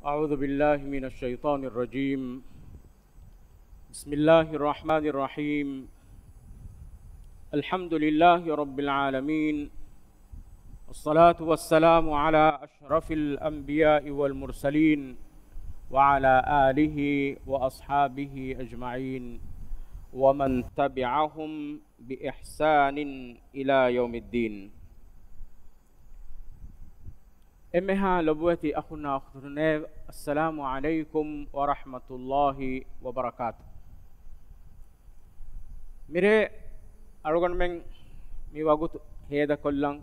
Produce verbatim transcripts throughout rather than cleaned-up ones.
أعوذ بالله من الشيطان الرجيم. بسم الله الرحمن الرحيم. الحمد لله رب العالمين. والصلاة والسلام على أشرف الأنبياء والمرسلين وعلى آله وأصحابه أجمعين ومن تبعهم بإحسان إلى يوم الدين. އެންމެހާ ލޮބުވެތި އަޚުންނާ އުޚްތުނޭ، އައްސަލާމު ޢަލައިކުމް ވަރަޙްމަތުﷲި ވަބަރަކާތު. މިރޭ އަޅުގަނޑުމެން މި ވަގުތު ހޭދަކޮށްލަން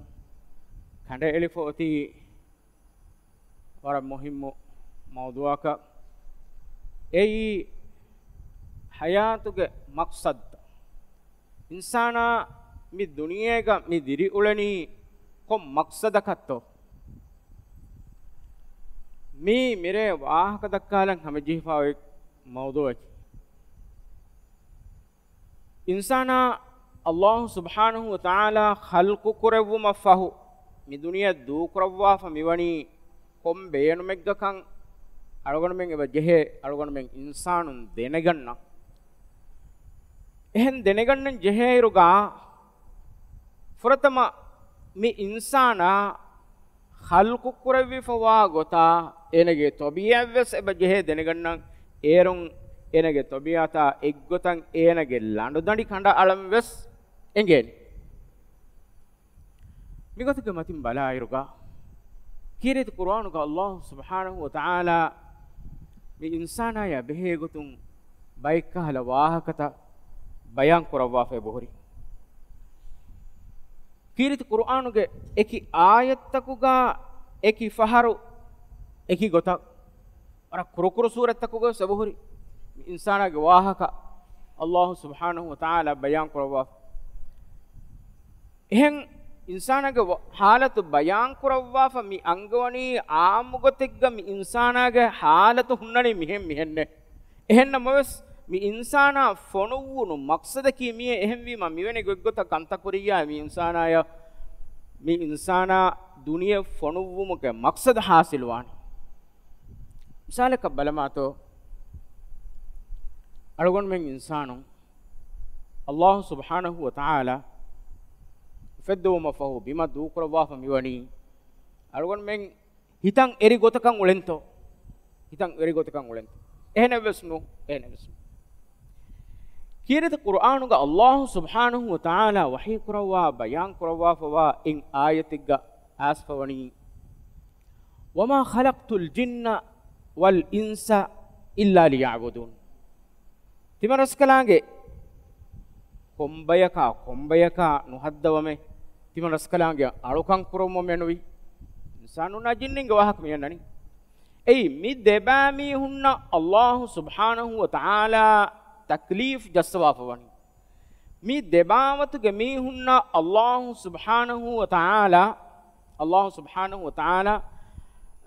ކަނޑައެޅިފަ އޮތީ ވަރަށް މުހިއްމު މައުޟޫޢަކަށް. އެއީ ޙަޔާތުގެ މަޤްޞަދު. އިންސާނާ މި ދުނިޔޭގަ މި ދިރިއުޅެނީ ކޮން މަޤްޞަދަކަށްތޯ؟ މީ މިރޭ ވާހަކަ ދައްކާލަން ހަމަޖެހިފަ އޮތް މައުޟޫޢަކީ. އިންސާނާ ﷲ ސުބްޙާނަހޫ ވަތަޢާލާ ޚަލްޤު ކުރެއްވުމަށް ފަހު، މި ދުނިޔެ ދޫކުރައްވާފަ މިވަނީ ކޮން ބޭނުމެއްގަކަން އަޅުގަނޑުމެން އެބަ ޖެހޭ އަޅުގަނޑުމެން އިންސާނުން ދެނެގަންނަން. އެހެން ދެނެގަންނަން ޖެހޭއިރުގަ، ފުރަތަމަ މި އިންސާނާ ޚަލްޤު ކުރެއްވިފަވާ ގޮތާ، އޭނަގެ ޠަބީޢަތްވެސް އެބަ ޖެހޭ ދެނެގަންނަން. އޭރުން އޭނަގެ ޠަބީޢަތާ އެއްގޮތަށް އޭނަގެ ލަނޑުދަނޑި ކަނޑައަޅަން ވެސް އެނގޭނެ. މިގޮތުގެ މަތިން ބަލާއިރުގަ، ކީރިތި ޤުރުއާނުގަ ﷲ ސުބްޙާނަހޫ ވަތަޢާލާ މި އިންސާނާޔާ ބެހޭގޮތުން ބައެއްކަހަލަ ވާހަކަތައް ބަޔާން ކުރައްވާފަ އެބަހުރި. ކީރިތި ޤުރުއާނުގެ އެކި އާޔަތްތަކުގަ އެކި ފަހަރު އެކި ގޮތަށް ވަރަށް ކުރުކުރު ސޫރަތްތަކުގަވެސް އެބަހުރި މި އިންސާނާގެ ވާހަކަ ﷲ ސުބްޙާނަހޫ ވަތަޢާލާ ބަޔާން ކުރައްވާފަ. އެހެން އިންސާނާގެ ވަ-، ޙާލަތު ބަޔާން ކުރައްވާފަ މި އަންގަވަނީ އާއްމު ގޮތެއްގަ މި އިންސާނާގެ ޙާލަތު ހުންނަނީ މިހެން މިހެންނޭ. އެހެންނަމަވެސް، މި އިންސާނާ ފޮނުއްވުނު މަޤްޞަދަކީ މިއޭ. އެހެންވީމަ، މިވެނި ގޮތްގޮތަށް ކަންތައް ކުރިއްޔާ މި އިންސާނާޔަށް، މި އިންސާނާ ދުނިޔެ ފޮނުއްވުމުގެ މަޤްޞަދު ޙާޞިލުވާނެ. މިސާލަކަށް ބަލަމާތޯ، އަޅުގަނޑުމެން އިންސާނުން ﷲ ސުބްޙާނަހޫ ވަތަޢާލާ އުފެއްދެވުމަށް ފަހު ބިމަށް ދޫކުރައްވާފަ މިވަނީ، އަޅުގަނޑުމެން ހިތަށް އެރި ގޮތަކަށް އުޅެންތޯ؟ ހިތަށް އެރި ގޮތަކަށް އުޅެންތޯ؟ އެހެނެއްވެސް ނޫ. އެހެނެއްވެސް ނޫ. ކީރިތި ޤުރުއާނުގަ ﷲ ސުބްޙާނަހޫ ވަތަޢާލާ ވަޙީ ކުރައްވާ، ބަޔާން ކުރައްވާފަވާ އެއް އާޔަތެއްގަ އައިސްފަވަނީ، وما خلقت الجن والإنس إلا ليعبدون. ތިމަންރަސްކަލާނގެ ކޮންބަޔަކާ، ކޮންބަޔަކާ ނުހައްދަވަމޭ، ތިމަންރަސްކަލާނގެ އަޅުކަން ކުރުމަށް މެނުވީ. އިންސާނުންނާ ޖިންނިންގެ ވާހަކަ މި އަންނަނީ. އެއީ، މި ދެބައިމީހުންނަށް ﷲ ސުބްޙާނަހޫ ވަތަޢާލާ ތަކްލީފް ޖައްސަވާފަވަނީ. މި ދެބާވަތުގެ މީހުންނަށް ﷲ ސުބްޙާނަހޫ ވަތަޢާލާ، ﷲ ސުބްޙާނަހޫ ވަތަޢާލާ،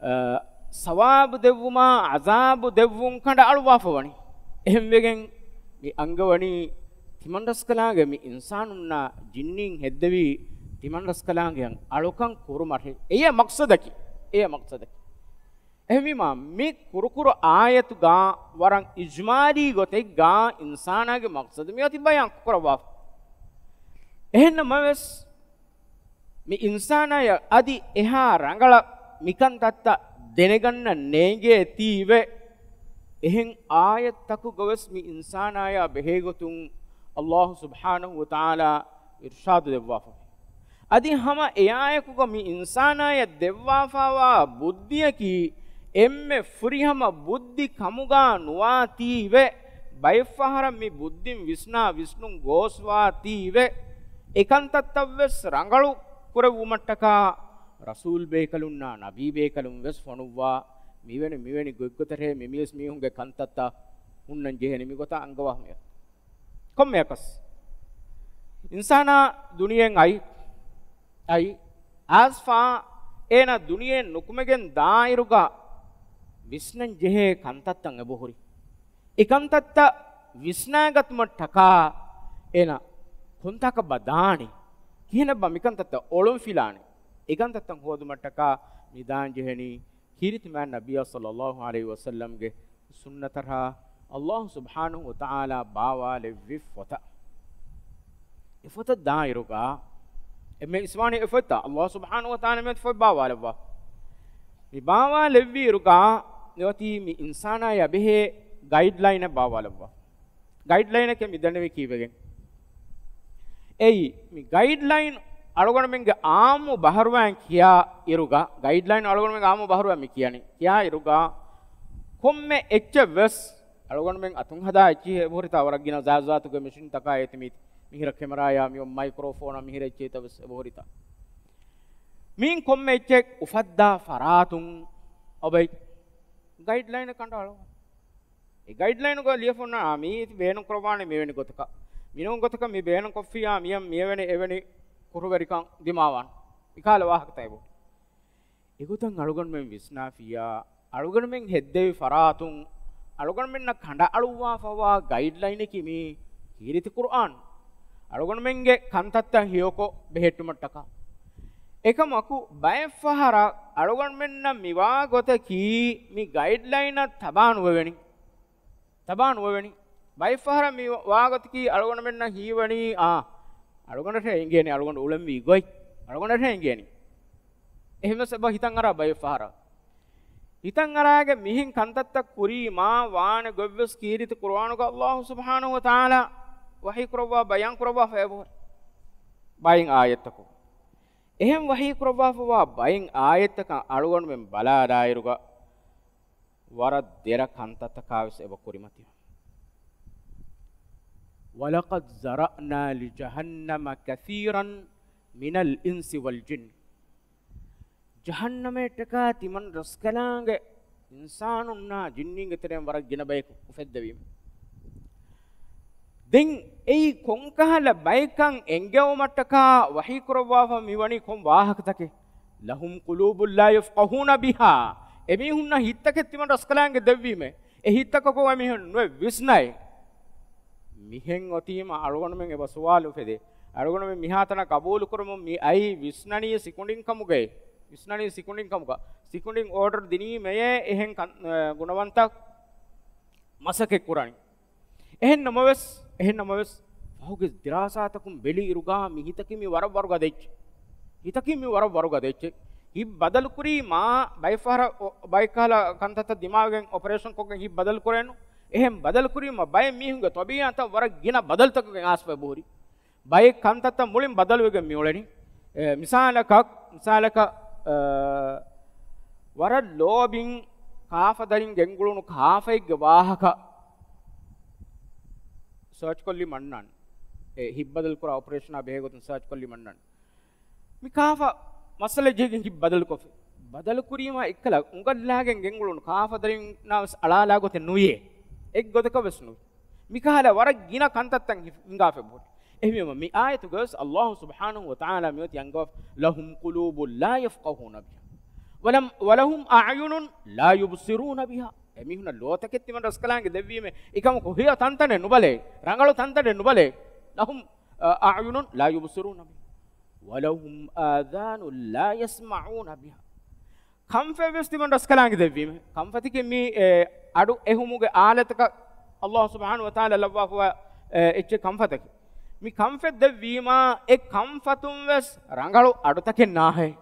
އަ، ސަވާބު ދެއްވުމާ ޢަޒާބު ދެއްވުން ކަނޑައަޅުވާފަވަނީ. އެހެންވެގެން މި އަންގަވަނީ ތިމަންރަސްކަލާނގެ މި އިންސާނުންނާ ޖިންނީން ހެއްދެވީ ތިމަންރަސްކަލާނގެ އަޅުކަން ކުރުމަށޭ. އެއީ މަޤްޞަދަކީ. އެއީ މަޤްޞަދަކީ. އެހެންވީމާ، މި ކުރުކުރު އާޔަތުގަ ވަރަށް އިޖްމާލީ ގޮތެއްގަ އިންސާނާގެ މަޤްޞަދު މިއޮތީ ބަޔާން ކުރައްވާފަ. އެހެންނަމަވެސް، މި އިންސާނާޔަށް އަދި އެހާ ރަނގަޅަށް މިކަންތައްތައް ދެނެގަންނަން ނޭނގޭތީވެ، އެހެން އާޔަތްތަކުގަވެސް މި އިންސާނާޔާ ބެހޭގޮތުން ﷲ ސުބްޙާނަހޫ ވަތަޢާލާ އިރުޝާދު ދެއްވާފަ. އަދި ހަމަ އެއާއެކުގަ މި އިންސާނާޔަށް ދެއްވާފަވާ ބުއްދިއަކީ އެންމެ ފުރިހަމަ ބުއްދި ކަމުގަ ނުވާތީވެ، ބައެއްފަހަރަށް މި ބުއްދިން ވިސްނާ ވިސްނުން ގޯސްވާތީވެ، އެކަންތައްތައްވެސް ރަނގަޅު ކުރެއްވުމަށްޓަކާ ރަސޫލް ބޭކަލުންނާ ނަބީ ބޭކަލުން ވެސް ފޮނުއްވާ މިވެނި މިވެނި ގޮތްގޮތަށޭ މި މީސް މީހުންގެ ކަންތައްތައް ހުންނަން ޖެހެނީ މިގޮތަށް އަންގަވާ މި ކޮންމެއަކަސް. އިންސާނާ ދުނިޔެއިން އައި، އައި، އައިސްފާ އޭނަ ދުނިޔެއިން ނުކުމެގެން ދާއިރުގަ ވިސްނަން ޖެހޭ ކަންތައްތައް އެބަހުރި. އެ ކަންތައްތައް ވިސްނާގަތުމަށްޓަކާ އޭނަ ކޮންތާކަށްބާ ދާނީ؟ ކިހިނެއްބާ މިކަންތައްތައް އޮޅުންފިލާނީ؟ އެ ކަންތައްތައް ހޯދުމަށްޓަކާ މި ދާން ޖެހެނީ ކީރިތި މާތް ނަބިއްޔާ ޞައްލައްލާހު ޢަލައިހި ވަސައްލަމްގެ ސުންނަތަށާ އައްލާހު ސުބްޙާނަހު ވަތަޢާލާ ބާވާލެއްވި ފޮތަށް. އެ ފޮތަށް ދާއިރުގަ އެންމެ އިސްވާނީ އެ ފޮތްތައް އައްލާހު ސުބްޙާނަހު ވަތަޢާލާ މި ފޮތް ބާވާލައްވާ. މި ބާވާލެއްވިއިރުގަ އެއޮތީ މި އިންސާނާޔާ ބެހޭ ގައިޑްލައިނެއް ބާވާލައްވާ. ގައިޑްލައިނަކޭ މި ދެންނެވީ ކީއްވެގެން؟ އެއީ، މި ގައިޑްލައިން އަޅުގަނޑުމެންގެ އާއްމު ބަހަރުވައިން ކިޔާ އިރުގަ، ގައިޑްލައިން އަޅުގަނޑުމެންގެ އާއްމު ބަހަރުވައިން މި ކިޔަނީ. ކިޔާ އިރުގަ ކޮންމެ އެއްޗެއް ވެސް އަޅުގަނޑުމެން އަތުން ހަދާ އެއްޗިހި އެބަހުރިތާ ވަރަށް ގިނަ ޒާތު ޒާތުގެ މެޝިންތަކާ އޭތި މީތި. މިހިރަ ކެމެރާޔާ މިއޮން މައިކްރޯފޯނާ މިހިރަ އެއްޗެހިތައް ވެސް އެބަހުރިތާ. މީން ކޮންމެ އެއްޗެއް އުފައްދާ ފަރާތުން އޮބެ ގައިޑްލައިނެއް ކަނޑައަޅަވާ. އެ ގައިޑްލައިނުގަ ލިޔެފަ އޮންނަ މީ ބޭނުން ކުރައްވާނެ މިވެނި ގޮތަކަށް. މިނޫން ގޮތަކަށް މި ބޭނުން ކޮށްފިއްޔާ މިޔަށް މިއެވެނި އެވެނި ކުށްވެރިކަން ދިމާވާނެ. މިކަހަލަ ވާހަކަތައް އެބަހުރި. އެގޮތަށް އަޅުގަނޑުމެން ވިސްނާފިއްޔާ، އަޅުގަނޑުމެން ހެއްދެވި ފަރާތުން އަޅުގަނޑުމެންނަށް ކަނޑައަޅުއްވާފައިވާ ގައިޑްލައިނަކީ މީ ކީރިތި ޤުރްއާން. އަޅުގަނޑުމެންގެ ކަންތައްތައް ހެޔޮކޮށް ބެހެއްޓުމަށްޓަކާ. އެކަމަކު ބައެއްފަހަރަށް އަޅުގަނޑުމެންނަށް މިވާ ގޮތަކީ މި ގައިޑްލައިނަށް ތަބާނުވެވެނީ. ތަބާނުވެވެނީ. ބައެއްފަހަރަށް މި ވާގޮތަކީ އަޅުގަނޑުމެންނަށް ހީވަނީ، އާ، އަޅުގަނޑަށޭ އެނގޭނީ، އަޅުގަނޑު އުޅެންވީ ގޮތް. އަޅުގަނޑަށޭ އެނގޭނީ. އެހެންވެސް އެބަ ހިތަށް އަރާ ބައެއްފަހަރަށް. ހިތަށް އަރާގެ މިހެން ކަންތައްތައް ކުރީމާ ވާނެ ގޮތްވެސް ކީރިތި ޤުރުއާނުގަ އައްލާހު ސުބްޙާނަހު ވަތަޢާލާ ވަޙީ ކުރައްވާ ބަޔާން ކުރައްވާފައި އެބަހުރި. ބައެއް އާޔަތްތަކުން. އެހެން ވަޙީ ކުރައްވާފައިވާ ބައެއް އާޔަތްތަކަށް އަޅުގަނޑުމެން ބަލާލާއިރުގަ ވަރަށް ދެރަ ކަންތައްތަކާވެސް އެބަ ކުރިމަތިވެ. وَلَقَدْ ذَرَأْنَا لِجَهَنَّمَ كَثِيرًا مِنَ الْإِنْسِ وَالْجِنِّ. ޖަހަންނަމައަށްޓަކާ ތިމަން ރަސްކަލާނގެ އިންސާނުންނާ ޖިންނީންގެ ތެރެއިން ވަރަށް ގިނަ ބަޔަކު އުފެއްދެވީމެ. ދެން އެއީ ކޮންކަހަލަ ބައެއްކަން އެނގެވުމަށްޓަކާ ވަޙީ ކުރައްވާފަ މިވަނީ ކޮން ވާހަކަތަކެއް؟ لَهُمْ قُلُوبٌ لَا يَفْقَهُونَ بِهَا. އެމީހުންނަށް ހިތްތަކެއް ތިމަން ރަސްކަލާނގެ ދެއްވީމެ. އެ ހިތްތަކަކުން އެމީހުން ނުވެ ވިސްނައެ. މިހެން އޮތީމަ އަޅުގަނޑުމެން އެބަ ސުވާލު އުފެދޭ. އަޅުގަނޑުމެން މިހާތަނަށް ޤަބޫލުކުރަމުން މި އައީ ވިސްނަނީ ސިކުނޑިން ކަމުގައި. ވިސްނަނީ ސިކުނޑިން ކަމުގަ. ސިކުނޑިން އޯޑަރު ދިނީމެޔޭ އެހެން ކަން-، އަ، ގުނަވަންތަ މަސައްކަތް ކުރަނީ. އެހެން ނަމަވެސް، އެހެން ނަމަވެސް، ފަހުގެ ދިރާސާތަކުން ބެލި އިރުގާ މި ހިތަކީ މި ވަރަށް ވަރުގަދަ އެއްޗެއް. ހިތަކީ މި ވަރަށް ވަރުގަދަ އެއްޗެއް. ހިތް ބަދަލުކުރީ މާ ބައެއް ފަހަރަށް އޮ-، ބައެއް ކަހަލަ ކަންތައްތައް ދިމާވެގެން އޮޕަރޭޝަން ކޮށްގެން ހިތް ބަދަލުކުރޭނު. އެހެން ބަދަލުކުރީމަ ބައެއް މީހުންގެ ތަބީޢަތަށް ވަރަށް ގިނަ ބަދަލުތަކުގެ އާސްފަ ބުހުރި. ބައެއް ކަންތައްތައް މުޅިން ބަދަލުވެގެން މިއުޅެނީ. އެ، މިސާލަކަށް، މިސާލަކަށް، އަ، ވަރަށް ލޯބިން ކާފަ ދަރިން ގެންގުޅުނު ކާފައެއްގެ ވާހަކަ ސާޗް ކޮށްލީމަ އަންނާނެ. އެ، ހިތް ބަދަލުކުރާ އޮޕަރޭޝަނާ ބެހޭ ގޮތުން ސާޗް ކޮށްލީމަ އަންނާނެ. މި ކާފަ މައްސަލަ ޖެހިގެން ހިތް ބަދަލުކޮށްފި. ބަދަލުކުރީމާ އެއްކަލަ އުނގަށްލާގެން ގެންގުޅުނު ކާފަ ދަރިންނާ ވެސް އަޅާލާ ގޮތެއް ނުވިޔޭ. އެއްގޮތަކަށް ވެސް ނުވި. މިކަހަލަ ވަރަށް ގިނަ ކަންތައްތައް ހި-، ހިނގާފަ ބުނި. އެހެންވީމަ މި އާޔަތުގަވެސް އައްލާހު ސުބްޙާނަހު ވަތަޢާލާ މިއޮތީ އަންގަވާ، لَهُمْ قُلُوبٌ لَا يَفْقَهُونَ بِهَا. وَلَمْ، وَلَهُمْ أَعْيُنٌ لَا يُبْصِرُونَ بِهَا. އެމީހުންނަށް ލޯތަކެއް ތިމަން ރަސްކަލާނގެ ދެއްވީމެ، އެކަމަކު ހެޔޮ ތަންތަނެއް ނުބަލޭ، ރަނގަޅު ތަންތަނެއް ނުބަލޭ. لَهُمْ، އަ، أَعْيُنٌ لَا يُبْصِرُونَ بِهَا. وَلَهُمْ آذَانٌ لَا يَسْمَعُونَ بِهَا. ކަންފަތް ވެސް ތިމަން ރަސްކަލާނގެ ދެއްވީމެ. ކަންފަތަކީ މި، އެ، އަޑު އެހުމުގެ އާލަތަކަށް އައްލާހު ސުބްޙާނަހު ވަތަޢާލާ ލައްވާފައިވާ، އެ، އެއްޗެއް ކަންފަތަކީ. މި ކަންފަތް ދެއްވީމާ، އެ ކަންފަތުން ވެސް ރަނގަޅު އަޑުތަކެއް ނާހޭ.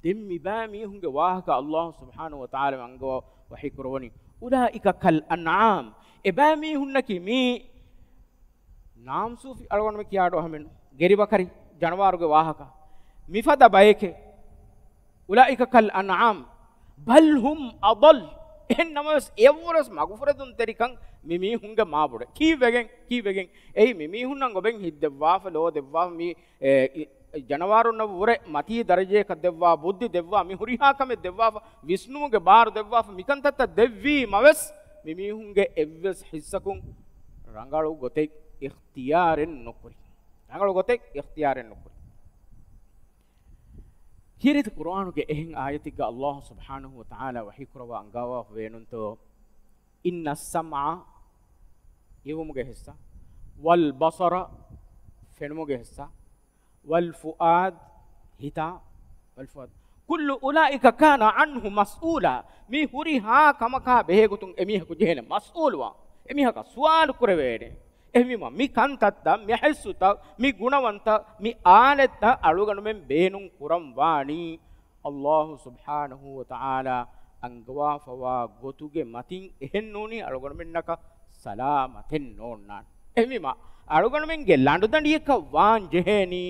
ދެން މި ބައި މީހުންގެ ވާހަކަ އައްލާހު ސުބްޙާނަހު ވަތަޢާލާ އަންގަވާ ވަޙީ ކުރައްވަނީ، أُولَٰئِكَ كَالْأَنْعَامِ. އެބައި މީހުންނަކީ މީ ނާމްސޫފި އަޅުގަނޑުމެ ކިޔާ އަޑު އަހަމެން ގެރިބަކަރި ޖަނަވާރުގެ ވާހަކަ. މިފަދަ ބަޔެކޭ. أُولَٰئِكَ كَالْأَنْعَامِ بَلْ هُمْ أَضَلُّ. އެހެން ނަމަވެސް އެއަށްވުރެސް މަގުފުރެދުންތެރިކަން މި މީހުންގެ މާބޮޑެ. ކީއްވެގެން؟ ކީއްވެގެން؟ އެއީ މި މީހުންނަށް އޮބެން ހިތް ދެއްވާފަ، ލޯ ދެއްވާފަ، މި، އެ، އި، ޖަނަވާރުންނަށް ވުރެ މަތީ ދަރަޖަޔަކަށް ދެއްވާ ބުއްދި ދެއްވާ މި ހުރިހާ ކަމެއް ދެއްވާފަ، ވިސްނުމުގެ ބާރު ދެއްވާފަ، މިކަންތައްތައް ދެއްވީމަވެސް މި މީހުންގެ އެއްވެސް ހިއްސަކުން ރަނގަޅު ގޮތެއް އިޚްތިޔާރެއް ނުކުރި. ރަނގަޅު ގޮތެއް އިޚްތިޔާރެއް ނުކުރި. ކީރިތި ޤުރުއާނުގެ އެހެން އާޔަތެއްގަ އައްލާހު ސުބްޙާނަހު ވަތަޢާލާ ވަޙީ ކުރައްވާ އަންގަވާފަ ވޭނުންތޯ؟ إِنَّ السَّمْعَ، އިވުމުގެ ހިއްސާ، وَالْبَصَرَ، ފެނުމުގެ ހިއްސާ، وَالْفُؤَادَ، ހިތާ، وَالْفُؤَادَ، كل أولئك كان عنه مسؤولا. މި ހުރިހާ ކަމަކާ ބެހޭގޮތުން އެމީހަކު ޖެހޭނެ މަސްއޫލުވާން. އެމީހަކަށް ސުވާލު ކުރެވޭނެ. އެހެންވީމަ، މި ކަންތައްތައް، މި ހިއްސުތައް، މި ގުނަވަންތައް، މި އާލެއްތައް އަޅުގަނޑުމެން ބޭނުން ކުރަން ވާނީ، ﷲ ސުބްޙާނަހޫ ވަތަޢާލާ އަންގަވާފަވާ ގޮތުގެ މަތިން. އެހެން ނޫނީ އަޅުގަނޑުމެންނަކަށް ސަލާމަތެއް ނޯންނާނެ. އެހެންވީމަ، އަޅުގަނޑުމެންގެ ލަނޑުދަނޑިއަކަށް ވާން ޖެހޭނީ،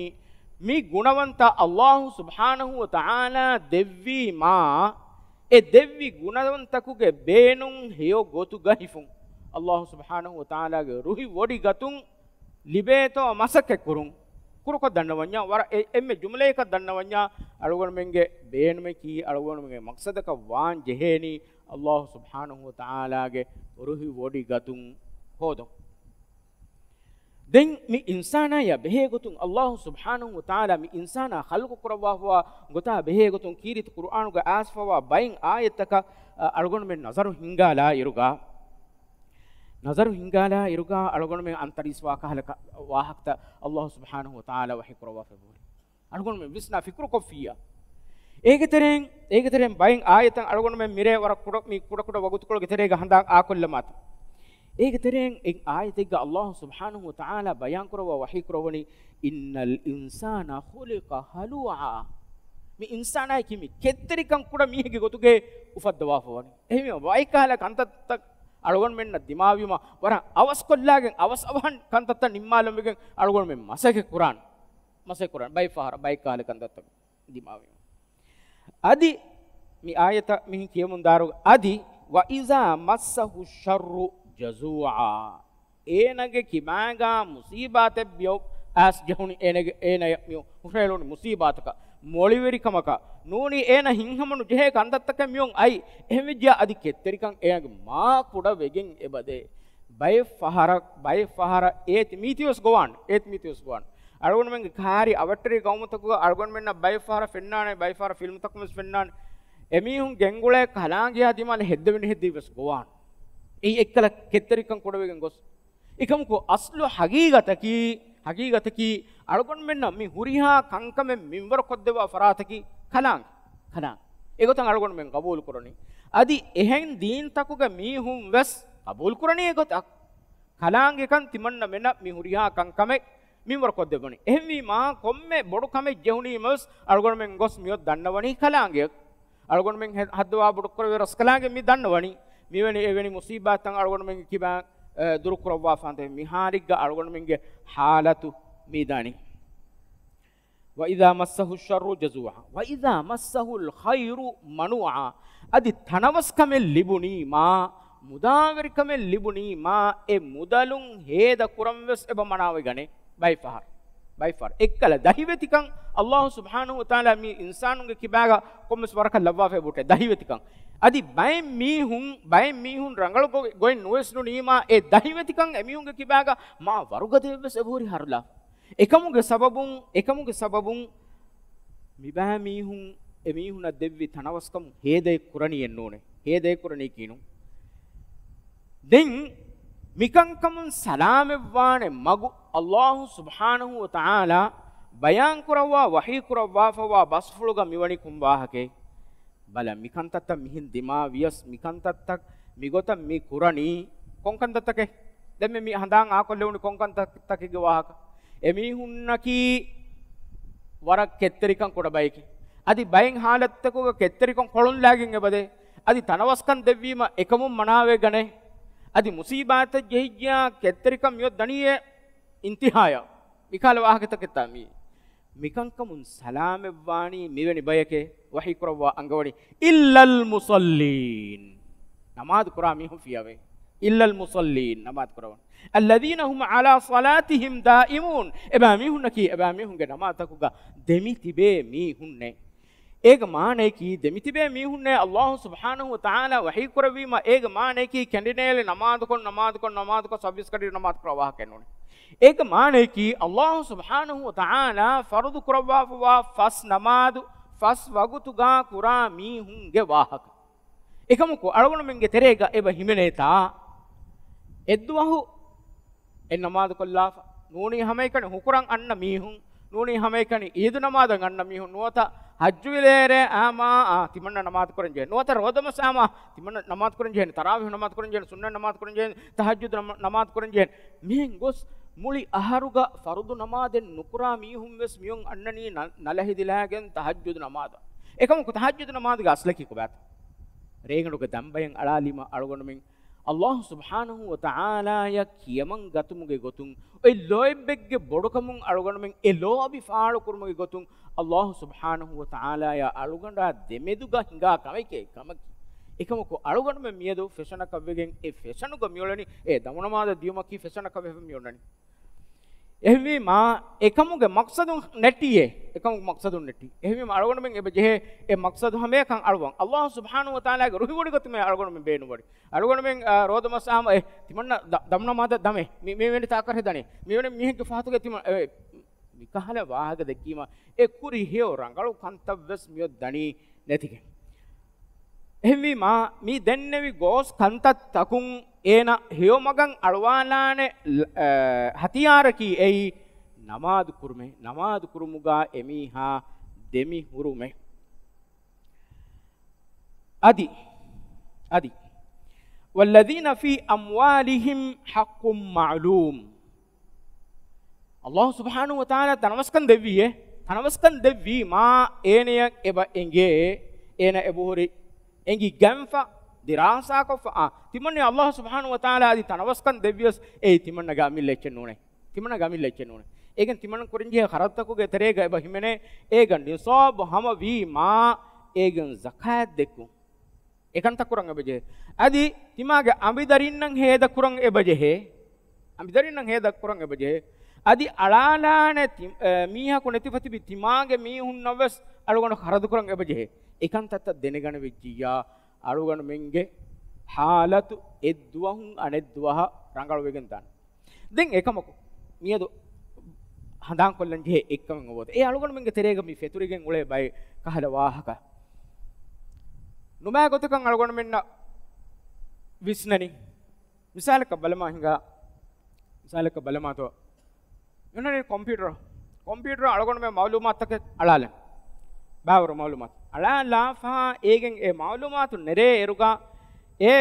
މި ގުނަވަންތައް ﷲ ސުބްޙާނަހޫ ވަތަޢާލާ ދެއްވީމާ، އެ ދެއްވި ގުނަވަންތަކުގެ ބޭނުން ހެޔޮ ގޮތުގަ ހިފުން. ﷲ ސުބްޙާނަހޫ ވަތަޢާލާގެ ރުހި ވޮޑި ގަތުން ލިބޭތޯ މަސައްކަތް ކުރުން. ކުރުކޮށް ދަންނަވަންޏާ، ވަރަށް އެ-، އެންމެ ޖުމްލައަކަށް ދަންނަވަންޏާ، އަޅުގަނޑުމެންގެ ބޭނުމަކީ، އަޅުގަނޑުމެންގެ މަޤްޞަދަކަށް ވާން ޖެހޭނީ، ﷲ ސުބްޙާނަހޫ ވަތަޢާލާގެ ރުހި ވޮޑި ގަތުން ހޯދުން. ދެން މި އިންސާނާޔާ ބެހޭގޮތުން، ﷲ ސުބްޙާނަހޫ ވަތަޢާލާ މި އިންސާނާ ޚަލްޤު ކުރައްވާފަވާ ގޮތާ ބެހޭގޮތުން ކީރިތި ޤުރުއާނުގަ އައިސްފަވާ ބައެއް އާޔަތްތަކަށް، އަ، އަޅުގަނޑުމެން ނަޒަރު ހިންގާލާ އިރުގަ، ނަޒަރު ހިންގާލާ އިރުގަ އަޅުގަނޑުމެން އަންތަރީސްވާ ކަހަލަ ކަ-، ވާހަކަތައް ﷲ ސުބްޙާނަހޫ ވަތަޢާލާ ވަޙީ ކުރައްވާފައި ހުރި. އަޅުގަނޑުމެން ވިސްނާ ފިކުރުކޮށްފިއްޔާ. އޭގެ ތެރެއިން، އޭގެ ތެރެއިން ބައެއް އާޔަތަށް އަޅުގަނޑުމެން މިރޭ ވަރަށް ކުޑަ، މި ކުޑަ ކުޑަ ވަގުތުކޮޅުގެ ތެރޭގަ ހަނދާން އާކޮށްލަމާތަ. އޭގެ ތެރެއިން އެއް އާޔަތެއްގަ ﷲ ސުބްޙާނަހޫ ވަތަޢާލާ ބަޔާން ކުރައްވާ ވަޙީ ކުރައްވަނީ، إن الإنسان خلق هلوعا. މި އިންސާނާއަކީ މި ކެތްތެރިކަން ކުޑަ މީހެއްގެ ގޮތުގައި އުފައްދަވާފަވަނީ. އެހެންވީމަ، ބައެއް ކަހަލަ ކަންތައްތައް އަޅުގަނޑުމެންނަށް ދިމާވީމަ، ވަރަށް އަވަސްކޮށްލާގެން، އަވަސް އަވަހަށް ކަންތައްތައް ނިންމާލަން ވެގެން އަޅުގަނޑުމެން މަސައްކަތް ކުރާނެ. މަސައްކަތް ކުރާނެ. ބައެއް ފަހަރަށް، ބައެއް ކަހަލަ ކަންތައްތައް ދިމާވީމަ. އަދި މި އާޔަތަށް މިހެން ކިޔަމުން ދާއިރު، އަދި، وإذا مسه الشر جزوعا. އޭނަގެ ކިބާގާ މުސީބާތެއް މިއޮ-، އައިސް ޖެހުނީ އޭނަގެ، އޭނަޔަށް މިއޮ-، ހުށަހެޅުނީ މުސީބާތަކަށް، މޮޅިވެރިކަމަކަށް. ނޫނީ އޭނަ ހިތްހަމަ ނުޖެހޭ ކަންތައްތަކެއް މިއޮން އައި. އެހެންވެއްޖެޔާ އަދި ކެތްތެރިކަން އޭނަގެ މާ ކުޑަ ވެގެން އެބަދޭ. ބައެއް ފަހަރަށް، ބައެއް ފަހަރަށް އޭތި މީތިވެސް ގޮވާނެ، އޭތި މީތިވެސް ގޮވާނެ. އަޅުގަނޑުމެންގެ ކާރި އަވަށްޓެރި ގައުމުތަކުގަ އަޅުގަނޑުމެންނަށް ބައެއް ފަހަރަށް ފެންނާނެ، ބައެއް ފަހަރަށް ފިލްމުތަކުން ވެސް ފެންނާނެ. އެމީހުން ގެންގުޅޭ ކަލާނގެޔާ ދިމާލަށް ހެއްދެވެނި ހެއްދެވި ވެސް ގޮވާނެ. އެއީ އެއްކަލަ ކެތްތެރިކަން ކުޑަވެގެން ގޮސް. އެކަމަކު އަސްލު ހަގީގަތަކީ، ހަގީގަތަކީ އަޅުގަނޑުމެންނަށް މި ހުރިހާ ކަންކަމެއް މިންވަރު ކޮށްދެއްވާ ފަރާތަކީ ކަލާނގެ. ކަލާނގެ. އެގޮތަށް އަޅުގަނޑުމެން ގަބޫލު ކުރަނީ. އަދި އެހެން ދީންތަކުގެ މީހުން ވެސް ގަބޫލު ކުރަނީ އެގޮތަށް. ކަލާނގެކަން ތިމަންނަމެނަށް މި ހުރިހާ ކަންކަމެއް މިންވަރު ކޮށްދެއްވަނީ. އެހެންވީމާ، ކޮންމެ ބޮޑު ކަމެއް ޖެހުނީމަވެސް، އަޅުގަނޑުމެން ގޮސް މިއޮތް ދަންނަވަނީ ކަލާނގެ. އަޅުގަނޑުމެން ހެ-، ހައްދަވާ ބޮޑު ކުރެވޭ ރަސްކަލާނގެ މި ދަންނަވަނީ. މިވެނި އެވެނި މުސީބާތައް އަޅުގަނޑުމެންގެ ކިބާ، އެ، ދުރު ކުރައްވާފާނދޭ. މިހާރެއްގަ އަޅުގަނޑުމެންގެ ހާލަތު މި ދަނީ. وإذا مسه الشر جزوعا وإذا مسه الخير منوعا. އަދި ތަނަވަސްކަމެއް ލިބުނީމާ، މުދާވެރިކަމެއް ލިބުނީމާ، އެ މުދަލުން ހޭދަ ކުރަން ވެސް އެބަ މަނާވެގަނެ. ބައެއް ފަހަރު، ބައެއް ފަހަރު އެއްކަލަ ދަހިވެތިކަން ﷲ ސުބްޙާނަހޫ ވަތަޢާލާ މި އިންސާނުންގެ ކިބާގަ ކޮންމެސް ވަރަކަށް ލައްވާފައި ބޮޓޭ ދަހިވެތިކަން. އަދި ބައެއް މީހުން، ބައެއް މީހުން ރަނގަޅު ގޮ-، ގޮތް ނުވެސް ނުނީމާ، އެ ދަހިވެތިކަން އެމީހުންގެ ކިބާގަ މާ ވަރުގަދައެއް ވެސް އެބަހުރި ހަރުލާފަ. އެކަމުގެ ސަބަބުން، އެކަމުގެ ސަބަބުން މިބާ މީހުން، އެމީހުންނަށް ދެއްވި ތަނަވަސްކަމުން ހޭދައެއް ކުރަނީއެއް ނޫނޭ. ހޭދައެއް ކުރަނީކީ ނޫން. ދެން މިކަންކަމުން ސަލާމަތްވާނެ މަގު ﷲ ސުބްޙާނަހޫ ވަތަޢާލާ ބަޔާން ކުރައްވާ ވަޙީ ކުރައްވާފައިވާ ބަސްފުޅުގަ މިވަނީ ކޮން ވާހަކައެއް؟ ބަލަ، މިކަންތައްތައް މިހެން ދިމާވިޔަސް، މިކަންތައްތައް މިގޮތަށް މި ކުރަނީ ކޮން ކަންތައްތަކެއް؟ ދެންމެ މި ހަނދާން އާކޮށްލެވުނީ ކޮން ކަންތައްތަކެއްގެ ވާހަކަ؟ އެމީހުންނަކީ ވަރަށް ކެތްތެރިކަން ކުޑަ ބަޔެކޭ. އަދި ބައެއް ހާލަތްތަކުގަ ކެތްތެރިކަން ކޮޅުން ލާގެން އެބަދޭ. އަދި ތަނަވަސްކަން ދެއްވީމަ އެކަމުން މަނާވެ ގަނެ. އަދި މުސީބާތައް ޖެހިއްޖެޔާ ކެތްތެރިކަން މިއޮތް ދަނީއޭ އިންތިހާޔަށް. މިކަހަލަ ވާހަކަތަކެއްތާ މީ. މިކަންކަމުން ސަލާމަތްވާނީ މިވެނި ބަޔެކޭ. ވަޙީ ކުރައްވާ އަންގަވަނީ، إلا المصلين. ނަމާދު ކުރާ މީހުން ފިޔަވޭ. إلا المصلين، ނަމާދު ކުރައްވަން. الذين هم على صلاتهم دائمون. އެބައިމީހުންނަކީ، އެބައިމީހުންގެ ނަމާދުތަކުގަ ދެމިތިބޭ މީހުންނޭ. އޭގެ މާނަޔަކީ، ދެމިތިބޭ މީހުންނޭ ﷲ ސުބްޙާނަހޫ ވަތަޢާލާ ވަޙީ ކުރެއްވީމަ، އޭގެ މާނަޔަކީ ކެނޑިނޭޅި ނަމާދުކޮށް، ނަމާދުކޮށް، ނަމާދުކޮށް، ސައްވީސް ކަޑި ނަމާދު ކުރާ ވާހަކައެއް ނޫނޭ. އޭގެ މާނަޔަކީ، ﷲ ސުބްޙާނަހޫ ވަތަޢާލާ ފަރުޟު ކުރައްވާފަވާ ފަސް ނަމާދު، ފަސް ވަގުތުގަ ކުރާ މީހުންގެ ވާހަކަ. އެކަމަކު، އަޅުގަނޑުމެންގެ ތެރޭގަ އެބަ ހިމެނޭތާ، އެއްދުވަހު އެއް ނަމާދު ކޮށްލާފަ، ނޫނީ ހަމައެކަނި ހުކުރަން އަންނަ މީހުން، ނޫނީ ހަމައެކަނި ޢީދު ނަމާދަށް އަންނަ މީހުން ނުވަތަ ޙައްޖުވިލޭރޭ އާމާ، އާ، ތިމަންނަ ނަމާދު ކުރަން ޖެހޭ. ނުވަތަ ރޯދަމަސް އާމާ، ތިމަންނަ ނަމާދު ކުރަން ޖެހޭ، ތަރާވީޙު ނަމާދު ކުރަން ޖެހޭ، ސުންނަތް ނަމާދު ކުރަން ޖެހޭ، ތަހައްޖުދު ނަމާ-، ނަމާދު ކުރަން ޖެހޭ. މިހެން ގޮސް މުޅި އަހަރުގަ ފަރުޟު ނަމާދެއް ނުކުރާ މީހުން ވެސް މިއޮން އަންނަނީ ނަ-، ނަލަ ހެދިލާގެން ތަހައްޖުދު ނަމާދަށް. އެކަމަކު ތަހައްޖުދު ނަމާދުގެ އަސްލަކީ ކޮބާތަ؟ ރޭގަނޑުގެ ދަނބަޔަށް އަޅާލީމަ އަޅުގަނޑުމެން ﷲ ސުބްޙާނަހޫ ވަތަޢާލާޔަށް ކިޔަމަން ގަތުމުގެ ގޮތުން، އޮތް ލޯތްބެއްގެ ބޮޑުކަމުން އަޅުގަނޑުމެން އެ ލޯބި ފާޅުކުރުމުގެ ގޮތުން، ﷲ ސުބްޙާނަހޫ ވަތަޢާލާޔާ އަޅުގަނޑާ ދެމެދުގަ ހިނގާ ކަމެކޭ ކަމަކީ. އެކަމަކު އަޅުގަނޑުމެން މިއަދު ފެޝަނަކަށްވެގެން އެ ފެޝަނުގަ މިއުޅެނީ، އެ ދަމުނަމާދަށް ދިޔުމަކީ ފެޝަނަކަށް ވެފަ މިއުޅެނީ. އެހެންވީމާ، އެކަމުގެ މަޤްޞަދު ނެއްޓިއޭ، އެކަމުގެ މަޤްޞަދު ނެއްޓި. އެހެންވީމާ، އަޅުގަނޑުމެން އެބަ ޖެހޭ އެ މަޤްޞަދު ހަމައެކަން އަޅުވަން. ﷲ ސުބްޙާނަހޫ ވަތަޢާލާގެ ރުހިވޮޑިގަތުމެއް އަޅުގަނޑުމެން ބޭނުންވަނީ. އަޅުގަނޑުމެން، އާ، ރޯދަމަސް އާމަ، އެ، ތިމަންނަ ދަ-، ދަމުނަމާދަށް ދަމޭ. މި-، މިވެނި ތާކަށް ހެދަނީ. މިވެނި މީހެއްގެ ފަހަތުގަ ތިމަން-، އެ، މިކަހަލަ ވާހަކަ ދެއްކީމަ، އެ ކުރި ހެޔޮ ރަނގަޅު ކަންތައް ވެސް މިއޮތް ދަނީ ނެތިގެން. އެހެންވީމާ، މި ދެންނެވި ގޯސް ކަންތައްތަކުން އޭނަ ހެޔޮމަގަށް އަޅުވާލާނެ، އަ، ހަތިޔާރަކީ އެއީ ނަމާދު ކުރުމޭ. ނަމާދު ކުރުމުގަ އެމީހާ ދެމި ހުރުމޭ. އަދި، އަދި، والذين في أموالهم حق معلوم. ﷲ ސުބްޙާނަހޫ ވަތަޢާލާ ތަނަވަސްކަން ދެއްވީއޭ. ތަނަވަސްކަން ދެއްވީމާ އޭނަޔަށް އެބަ އެނގޭ، އޭނަ އެބަހުރި އެނގިގެންފަ، ދިރާސާކޮށްފަ، އާ، ތިމަންނަ ﷲ ސުބްޙާނަހޫ ވަތަޢާލާ އަދި ތަނަވަސްކަން ދެއްވިޔަސް އެއީ ތިމަންނަގެ އަމިއްލަ އެއްޗެއް ނޫނޭ. ތިމަންނަގެ އަމިއްލަ އެއްޗެއް ނޫނޭ. އޭގެން ތިމަންނަ ކުރަންޖެހޭ ޚަރަދުތަކުގެ ތެރޭގަ އެބަ ހިމެނޭ، އޭގަ ނިޞާބު ހަމަވީމާ އޭގެން ޒަކާތް ދެއްކުން. އެކަންތައް ކުރަން އެބަޖެހޭ. އަދި ތިމާގެ އަނބިދަރިންނަށް ހޭދަ ކުރަން އެބަޖެހޭ. އަނބިދަރިންނަށް ހޭދަ ކުރަން އެބަޖެހޭ. އަދި އަޅާލާނެ ތި-، އެ، މީހަކު ނެތިފަ ތިބި ތިމާގެ މީހުންނަށް ވެސް އަޅުގަނޑު ޚަރަދު ކުރަން އެބަޖެހޭ. އެކަންތައްތައް ދެނެގަނެވިއްޖިއްޔާ، އަޅުގަނޑުމެންގެ ޙާލަތު އެއްދުވަހުން އަނެއްދުވަހަށް ރަނގަޅުވެގެން ދާނެ. ދެން އެކަމަކު، މިއަދު ހަނދާންކޮށްލަން ޖެހޭ އެއްކަމެއް އޮވޯތަ؟ އެ އަޅުގަނޑުމެންގެ ތެރޭގަ މި ފެތުރިގެން އުޅޭ ބައެއް ކަހަލަ ވާހަކަ. ނުބައި ގޮތަކަށް އަޅުގަނޑުމެންނަށް ވިސްނަނީ. މިސާލަކަށް ބަލަމާ ހިނގާ، މިސާލަކަށް ބަލަމާތޯ. އޮންނަނީ ކޮމްޕިއުޓަރު. ކޮމްޕިއުޓަރު އަޅުގަނޑުމެން މައުލޫމާތުތަކެއް އަޅާލަން. ބާވަރު މައުލޫމާތު. އަޅާލާފަ އޭގެން އެ މައުލޫމާތު ނެރޭ އިރުގަ އެ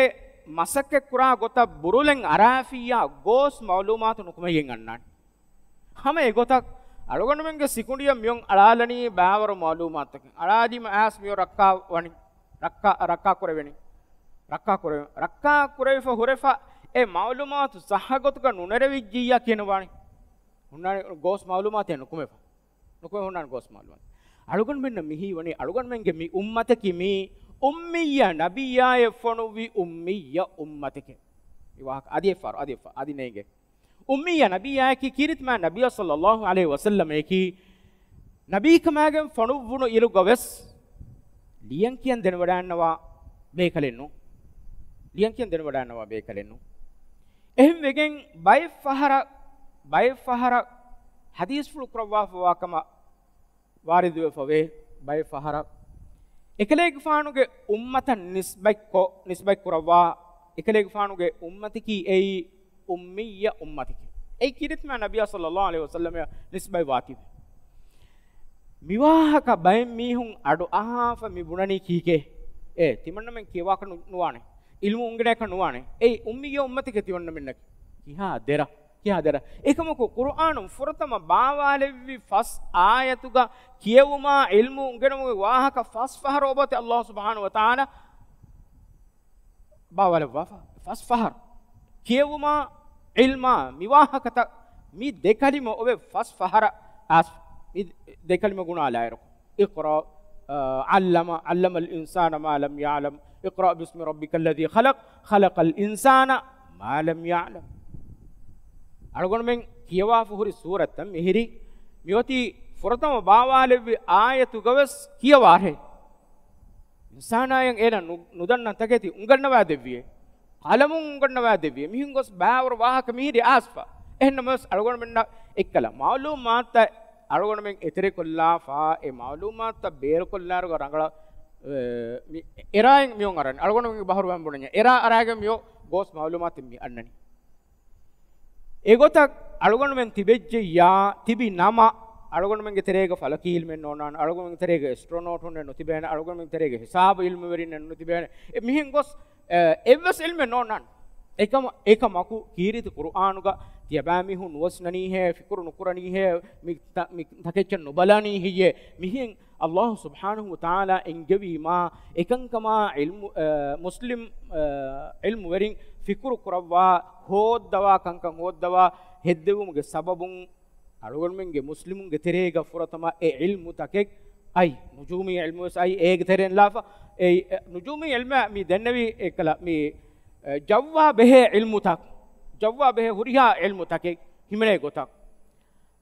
މަސައްކަތް ކުރާ ގޮތަށް ބުރުލެން އަރާފިއްޔާ ގޯސް މައުލޫމާތު ނުކުމެގެން އަންނާނެ. ހަމަ އެގޮތަށް އަޅުގަނޑުމެންގެ ސިކުނޑިއަށް މިއޮން އަޅާލަނީ ބާވަރު މައުލޫމާތުތަކެއް. އަޅާލީމަ އައިސް މިއޮ ރައްކާ ވަނީ. ރައްކާ، ރައްކާ ކުރެވެނީ. ރައްކާ ކުރެވެ-، ރައްކާ ކުރެވިފަ ހުރެފަ އެ މައުލޫމާތު ޞައްޙަ ގޮތުގަ ނުނެރެވިއްޖިއްޔާ ކިޔަންވާނެ. ހުންނާނެ ގޯސް މައުލޫމާތެއް ނުކުމެފަ. ނުކުމެ ހުންނާނެ ގޯސް މައުލޫމާތު. އަޅުގަނޑުމެންނަށް މިހީވަނީ އަޅުގަނޑުމެންގެ މި އުއްމަތަކީ މީ އުއްމިއްޔަ ނަބިއްޔާއެއް ފޮނުއްވި އުއްމިއްޔަ އުއްމަތެކޭ. މި ވާހަކަ އަދި އެއްފަހަރު، އަދި އެއްފަހަރު، އަދި ނޭނގޭ. އުއްމިއްޔަ ނަބިއްޔާއަކީ ކީރިތި މާތް ނަބިއްޔާ ޞައްލައްލާހު ޢަލައިހި ވަސައްލަމައަކީ ނަބީކަމާގެން ފޮނުއްވުނު އިރުގަ ވެސް ލިޔަން ކިޔަން ދެނެވަޑައިގަންނަވާ ބޭކަލެއް ނޫން. ލިޔަން ކިޔަން ދެނެވަޑައިގަންނަވާ ބޭކަލެއް ނޫން. އެހެން ވެގެން ބައެއް ފަހަރަށް، ބައެއް ފަހަރަށް ޙަދީޘްފުޅު ކުރައްވާފަވާ ކަމަށް ވާރިދުވެފަވޭ. ބައެއް ފަހަރަށް އެކަލޭގެފާނުގެ އުއްމަތަށް ނިސްބަތްކޮށް، ނިސްބަތް ކުރައްވާ، އެކަލޭގެފާނުގެ އުއްމަތަކީ އެއީ އުއްމިއްޔަ އުއްމަތެކޭ. އެއީ ކީރިތި މާތް ނަބިއްޔާ ޞައްލައްލާހު ޢަލައިހި ވަސައްލަމަށް ނިސްބަތް ވާތީވެ. މިވާހަކަ ބައެއް މީހުން އަޑު އަހާފަ މި ބުނަނީ ކީކޭ؟ އޭ، ތިމަންނަމެން ކިޔަވާކަށް ނު-، ނުވާނެ. ޢިލްމު އުނގެނޭކަށް ނުވާނެ. އެއީ އުއްމިއްޔަ އުއްމަތެކޭ ތިމަންނަމެންނަކީ. ކިހާ ދެރަ، ކިހާ ދެރަ. އެކަމަކު ޤުރުއާނުން ފުރަތަމަ ބާވާލެއްވި ފަސް އާޔަތުގަ ކިޔެވުމާ ޢިލްމު އުނގެނުމުގެ ވާހަކަ ފަސް ފަހަރު އޮބޯތެ ﷲ ސުބްޙާނަހު ވަތަޢާލާ ބާވާލައްވާފަ. ފަސް ފަހަރު. ކިޔެވުމާ ޢިލްމާ މި ވާހަކަތައް މި ދެ ކަލިމަ އޮވެ ފަސް ފަހަރަށް އައިސް މި ދެ ކަލިމަ ގުނާލާއިރު. اقرأ، އާ، علم، علم الإنسان ما لم يعلم، اقرأ باسم ربك الذي خلق، خلق الإنسان ما لم يعلم. އަޅުގަނޑުމެން ކިޔަވާފަ ހުރި ސޫރަތްތައް މިހިރީ މިއޮތީ ފުރަތަމަ ބާވާލެއްވި އާޔަތުގަވެސް ކިޔަވާށޭ. އިންސާނާޔަށް އޭނަ ނު-، ނުދަންނަ ތަކެތި އުނގަންނަވާ ދެއްވިއޭ. ޤަލަމުން އުނގަންނަވާ ދެއްވިއޭ. މިހެން ގޮސް ބާވަރު ވާހަކަ މިހިރީ އައިސްފަ. އެހެންނަމަވެސް އަޅުގަނޑުމެންނަށް އެއްކަލަ މައުލޫމާތުތައް އަޅުގަނޑުމެން އެތެރެކޮށްލާފަ، އެ މައުލޫމާތުތައް ބޭރުކޮށްލާއިރުގަ ރަނގަޅަށް، އެ، މި އެރާއިން މިއޮން އަރަން. އަޅުގަނޑުމެން ބަހަރުވަން ބުނަންޏާ އެރާ އަރާގެން މިއޮ ގޯސް މައުލޫމާތެއް މި އަންނަނީ. އެގޮތަށް އަޅުގަނޑުމެން ތިބެއްޖެއްޔާ، ތިބި ނަމަ، އަޅުގަނޑުމެންގެ ތެރޭގަ ފަލަކީ އިލްމެއް ނޯންނާނެ، އަޅުގަނޑުމެންގެ ތެރޭގަ އެސްޓްރޮނޯޓުންނެއް ނުތިބޭނެ، އަޅުގަނޑުމެންގެ ތެރޭގަ ހިސާބު އިލްމުވެރިންނެއް ނުތިބޭނެ. އެ މިހެން ގޮސް، އެ، އެއްވެސް އިލްމެއް ނޯންނާނެ. އެކަމަ، އެކަމަކު ކީރިތި ޤުރުއާނުގަ ތިޔަބައިމީހުން ނުވަސްނަނީހޭ، ފިކުރު ނުކުރަނީހޭ، މި ތަ-، މި ތަކެއްޗެއް ނުބަލަނީ ހެއްޔޭ؟ މިހެން ﷲ ސުބްޙާނަހޫ ވަތަޢާލާ އެންގެވީމާ، އެކަންކަމާ ޢިލްމު، އަ، މުސްލިމް، އަ، ޢިލްމުވެރިން ފިކުރު ކުރައްވާ، ހޯއްދަވާ ކަންކަން ހޯއްދަވާ ހެއްދެވުމުގެ ސަބަބުން އަޅުގަނޑުމެންގެ މުސްލިމުންގެ ތެރޭގަ ފުރަތަމަ އެ ޢިލްމުތަކެއް އައި، ނުޖޫމީ ޢިލްމު ވެސް އައި، އޭގެ ތެރެއިން ލާފަ، އެ، އެ، ނުޖޫމީ ޢިލްމަށް މި ދެންނެވީ އެކަލަ މި، އެ، ޖައްވާ ބެހޭ ޢިލްމުތައް، ޖައްވާ ބެހޭ ހުރިހާ ޢިލްމުތަކެއް ހިމެނޭ ގޮތަށް.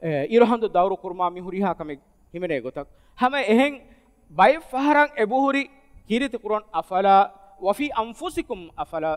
އެ، އިރުހަނދު ދައުރު ކުރުމާ މި ހުރިހާ ކަމެއް ހިމެނޭ ގޮތަށް. ހަމަ އެހެން ބައެއް ފަހަރަށް އެބަހުރި ކީރިތި ޤުރުއާން އަފަލާ، ވަފީ އަންފުސިކުމް އަފަލާ،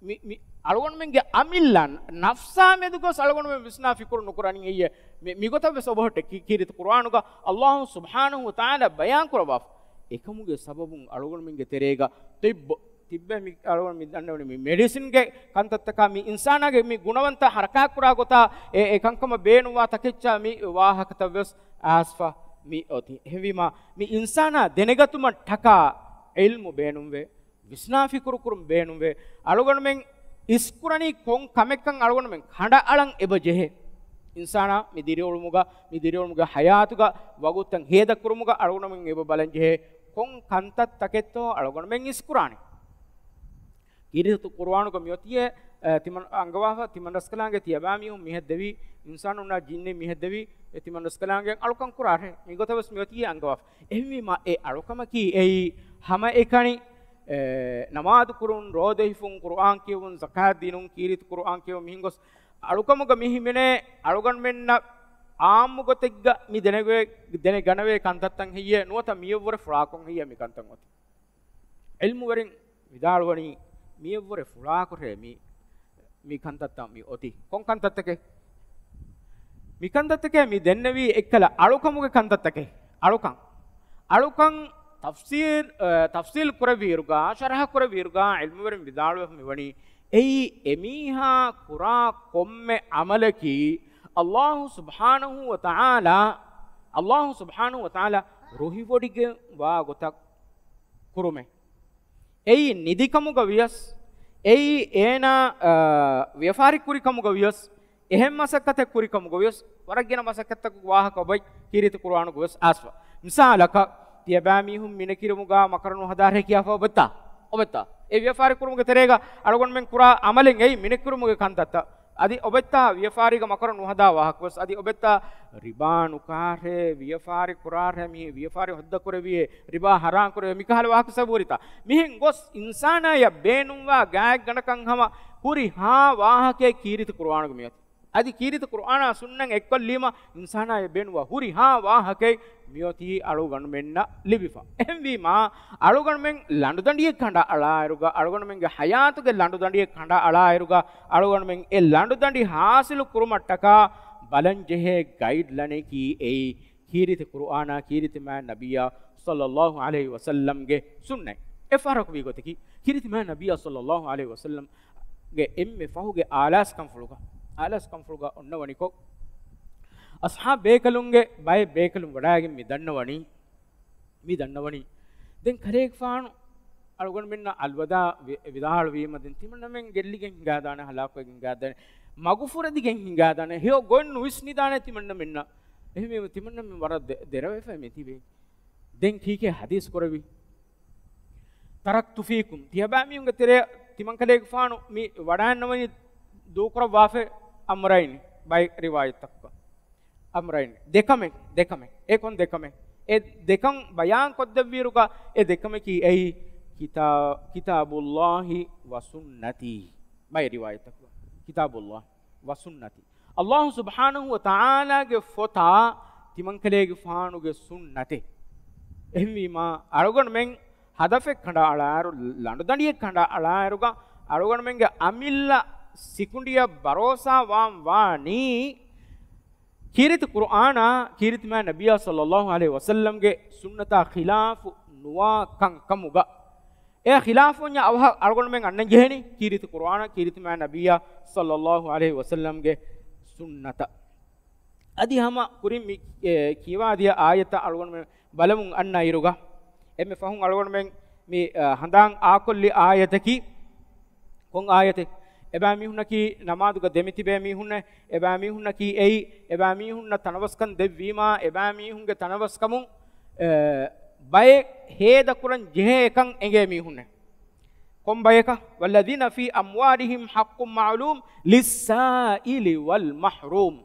މި، މި އަޅުގަނޑުމެންގެ އަމިއްލަ ނަފްސާ މެދު ގޮސް އަޅުގަނޑުމެން ވިސްނާ ފިކުރު ނުކުރަނީ އެއްޔެ؟ މި، މިގޮތަށް ވެސް އޮބަހޮއްޓެ ކީ، ކީރިތި ޤުރުއާނުގަ ﷲ ސުބްޙާނަހޫ ވަތަޢާލާ ބަޔާން ކުރައްވާފަ. އެކަމުގެ ސަބަބުން އަޅުގަނޑުމެންގެ ތެރޭގަ ޠިއްބު، ތިއްބެ މި އަޅުގަނޑު މި ދަންނަވަނީ މި މެޑިސިންގެ ކަންތައްތަކާ މި އިންސާނާގެ މި ގުނަވަންތަ ހަރަކާތް ކުރާ ގޮތާ އެ، އެ ކަންކަމަށް ބޭނުންވާ ތަކެއްޗާ މި ވާހަކަތައް ވެސް އައިސްފަ މި އޮތީ. އެހެންވީމާ މި އިންސާނާ ދެނެގަތުމަށް ޓަކާ ޢިލްމު ބޭނުންވޭ. ވިސްނާ ފިކުރު ކުރުން ބޭނުންވޭ. އަޅުގަނޑުމެން އިސްކުރަނީ ކޮން ކަމެއްކަން އަޅުގަނޑުމެން ކަނޑައަޅަން އެބަ ޖެހޭ. އިންސާނާ މި ދިރިއުޅުމުގަ، މި ދިރިއުޅުމުގެ ޙަޔާތުގަ ވަގުތުތައް ހޭދަ ކުރުމުގަ އަޅުގަނޑުމެން އެބަ ބަލަން ޖެހޭ ކޮން ކަންތައްތަކެއްތޯ އަޅުގަނޑުމެން އިސްކުރާނީ. ކީރިތި ޤުރުއާނުގަ މިއޮތީ، އެ، ތިމަން އަންގަވާފަ، ތިމަން ރަސްކަލާނގެ ތިޔަބައިމީހުން މިހެއްދެވީ، އިންސާނުންނާ ޖިންނި މިހެއްދެވީ، އެ ތިމަން ރަސްކަލާނގެ އަޅުކަން ކުރާށޭ. މިގޮތަށް ވެސް މިއޮތީ އަންގަވާފަ. އެހެންވީމާ އެ އަޅުކަމަކީ އެއީ ހަމައެކަނި، އެ، ނަމާދު ކުރުން، ރޯދަ ހިފުން، ޤުރުއާން ކިޔެވުން، ޒަކާތް ދިނުން، ކީރިތި ޤުރުއާން ކިޔެވުން މިހެން ގޮސް އަޅުކަމުގަ މި ހިމެނޭ އަޅުގަނޑުމެންނަށް އާއްމު ގޮތެއްގަ މި ދެނެގެ-، ދެނެގަނެވޭ ކަންތައްތައް ހެއްޔޭ ނުވަތަ މިއަށްވުރެ ފުޅާކޮށް ހެއްޔޭ މި ކަންތައް އޮތީ. ޢިލްމުވެރިން ވިދާޅުވަނީ މިއަށްވުރެ ފުޅާކޮށޭ މި، މި ކަންތައްތައް މި އޮތީ. ކޮން ކަންތައްތަކެއް؟ މި ކަންތައްތަކޭ މި ދެންނެވީ އެއްކަލަ އަޅުކަމުގެ ކަންތައްތަކެއް. އަޅުކަން. އަޅުކަން ތަފްސީލް، އަ، ތަފްސީލް ކުރެއްވިއިރުގަ، ޝަރަޙަ ކުރެއްވިއިރުގަ، ޢިލްމުވެރިން ވިދާޅުވެފަ މިވަނީ، އެއީ އެމީހާ ކުރާ ކޮންމެ ޢަމަލަކީ، ﷲ ސުބްޙާނަހޫ ވަތަޢާލާ، ﷲ ސުބްޙާނަހޫ ވަތަޢާލާ ރުހިވޮޑިގެން ވާ ގޮތަށް ކުރުމެއް. އެއީ ނިދިކަމުގަ ވިޔަސް، އެއީ އޭނާ، އާ، ވިޔަފާރި ކުރިކަމުގަ ވިޔަސް، އެހެން މަސައްކަތެއް ކުރިކަމުގަ ވިޔަސް، ވަރަށް ގިނަ މަސައްކަތްތަކުގެ ވާހަކަ އޮބައި ކީރިތި ޤުރުއާނުގަ ވެސް އައިސްފަ. މިސާލަކަށް، ތިޔަބައިމީހުން މިނެކިރުމުގަ މަކަރު ނުހަދާށޭ ކިޔާފަ އޮބައްތާ؟ އޮބައްތާ؟ އެ ވިޔަފާރި ކުރުމުގެ ތެރޭގަ އަޅުގަނޑުމެން ކުރާ ޢަމަލެއް އެއީ މިނެކިރުމުގެ ކަންތައްތައް. އަދި އޮބައްތާ ވިޔަފާރީގަ މަކަރު ނުހަދާ ވާހަކަ ވެސް. އަދި އޮބައްތާ ރިބާ ނުކާށޭ، ވިޔަފާރި ކުރާށޭ، މި ވިޔަފާރި ހޯއްދަ ކުރެވިއޭ، ރިބާ ހަރާން ކުރެވޭ، މިކަހަލަ ވާހަކަ ސަބޫރިތާ. މިހެން ގޮސް އިންސާނާޔަށް ބޭނުންވާ ގާތްގަނޑަކަށް ހަމަ ހުރިހާ ވާހަކައެއް ކީރިތި ޤުރުއާނުގަ މިއޮތީ. އަދި ކީރިތި ޤުރުއާނާ ސުންނަތް އެއްކޮށްލީމަ އިންސާނާޔަށް ބޭނުންވާ ހުރިހާ ވާހަކައެއް މިއޮތީ އަޅުގަނޑުމެންނަށް ލިބިފަ. އެހެންވީމާ، އަޅުގަނޑުމެން ލަނޑުދަނޑިއެއް ކަނޑައަޅާއިރުގަ، އަޅުގަނޑުމެންގެ ޙަޔާތުގެ ލަނޑުދަނޑިއެއް ކަނޑައަޅާއިރުގަ، އަޅުގަނޑުމެން އެ ލަނޑުދަނޑި ޙާޞިލު ކުރުމަށްޓަކާ ބަލަންޖެހޭ ގައިޑްލައިނަކީ އެއީ، ކީރިތި ޤުރުއާނާ، ކީރިތި މާތް ނަބިއްޔާ ޞައްލައްލާހު ޢަލައިހި ވަސައްލަމްގެ ސުންނަތް. އެއްފަހަރަކު ވީ ގޮތަކީ، ކީރިތި މާތް ނަބިއްޔާ ޞައްލައްލާހު ޢަލައިހި ވަސައްލަމްގެ އެންމެ ފަހުގެ އާލާސްކަންފުޅުގަ، އާލާސްކަންފުޅުގަ އޮންނަވަނިކޮށް، އަޞްޙާބު ބޭކަލުންގެ ބައެއް ބޭކަލުން ވަޑައިގެން މި ދަންނަވަނީ، މި ދަންނަވަނީ. ދެން ކަލޭގެފާނު އަޅުގަނޑުމެންނަށް އަލްވަދާ ވި-، ވިދާޅުވީމަ ދެން ތިމަންނަމެން ގެއްލިގެން ހިނގާދާނެ، ހަލާކުވެގެން ހިނގާދާނެ، މަގުފުރެދިގެން ހިނގާދާނެ، ހެޔޮ ގޮތް ނުވިސްނިދާނެ ތިމަންނަމެންނަށް. އެހެންވީމަ ތިމަންނަމެން ވަރަށް ދެ-، ދެރަވެފައި މި ތިބޭ. ދެން ކީކޭ ޙަދީޘް ކުރެއްވީ؟ "تركت فيكم"، ތިޔަބައިމީހުންގެ ތެރެއަށް ތިމަންކަލޭގެފާނު މި ވަޑައިންނަވަނީ ދޫކުރައްވާފައި އަމްރައިން، ބައެއް ރިވާޔަތްތަކުގަ. އަމްރައިން، ދެކަމެއް، ދެކަމެއް. އެ ކޮން ދެކަމެއް؟ އެ ދެކަން ބަޔާން ކޮށްދެއްވިއިރުގަ އެ ދެކަމަކީ އެއީ، ކިތާ-، كتاب الله وسنتي. ބައެއް ރިވާޔަތްތަކުގަ، كتاب الله وسنتي. ﷲ ސުބްޙާނަހޫ ވަތަޢާލާގެ ފޮތާ ތިމަންކަލޭގެފާނުގެ ސުންނަތެއް. އެހެންވީމާ، އަޅުގަނޑުމެން ހަދަފެއް ކަނޑައަޅާއިރު، ލަނޑުދަނޑިއެއް ކަނޑައަޅާއިރުގަ، އަޅުގަނޑުމެންގެ އަމިއްލަ ސިކުނޑިއަށް ބަރޯސާ ވާން ވާނީ، ކީރިތި ޤުރުއާނާ، ކީރިތި މާތް ނަބިއްޔާ ޞައްލައްލާހު ޢަލައިހި ވަސައްލަމްގެ ސުންނަތާ ޚިލާފު ނުވާ ކަންކަމުގަ. އެ ޚިލާފުވަންޏާ އަވަހަށް އަޅުގަނޑުމެން އަންނަން ޖެހެނީ ކީރިތި ޤުރުއާނާ، ކީރިތި މާތް ނަބިއްޔާ ޞައްލައްލާހު ޢަލައިހި ވަސައްލަމްގެ ސުންނަތަށް. އަދި ހަމަ ކުރިން މި، އެ، ކިޔަވާދިޔަ އާޔަތަށް އަޅުގަނޑުމެން ބަލަމުން އަންނަ އިރުގަ، އެންމެ ފަހުން އަޅުގަނޑުމެން މި، އަ، ހަނދާން އާކޮށްލި އާޔަތަކީ ކޮން އާޔަތެއް؟ އެބައިމީހުންނަކީ ނަމާދުގަ ދެމިތިބޭ މީހުންނޭ، އެބައިމީހުންނަކީ އެއީ، އެބައިމީހުންނަށް ތަނަވަސްކަން ދެއްވީމާ، އެބައިމީހުންގެ ތަނަވަސްކަމުން، އެ، ބައެއް ހޭދަކުރަން ޖެހޭ އެކަން އެނގޭ މީހުންނޭ. ކޮން ބަޔަކަށް؟ والذين في أموالهم حق معلوم للسائل والمحروم.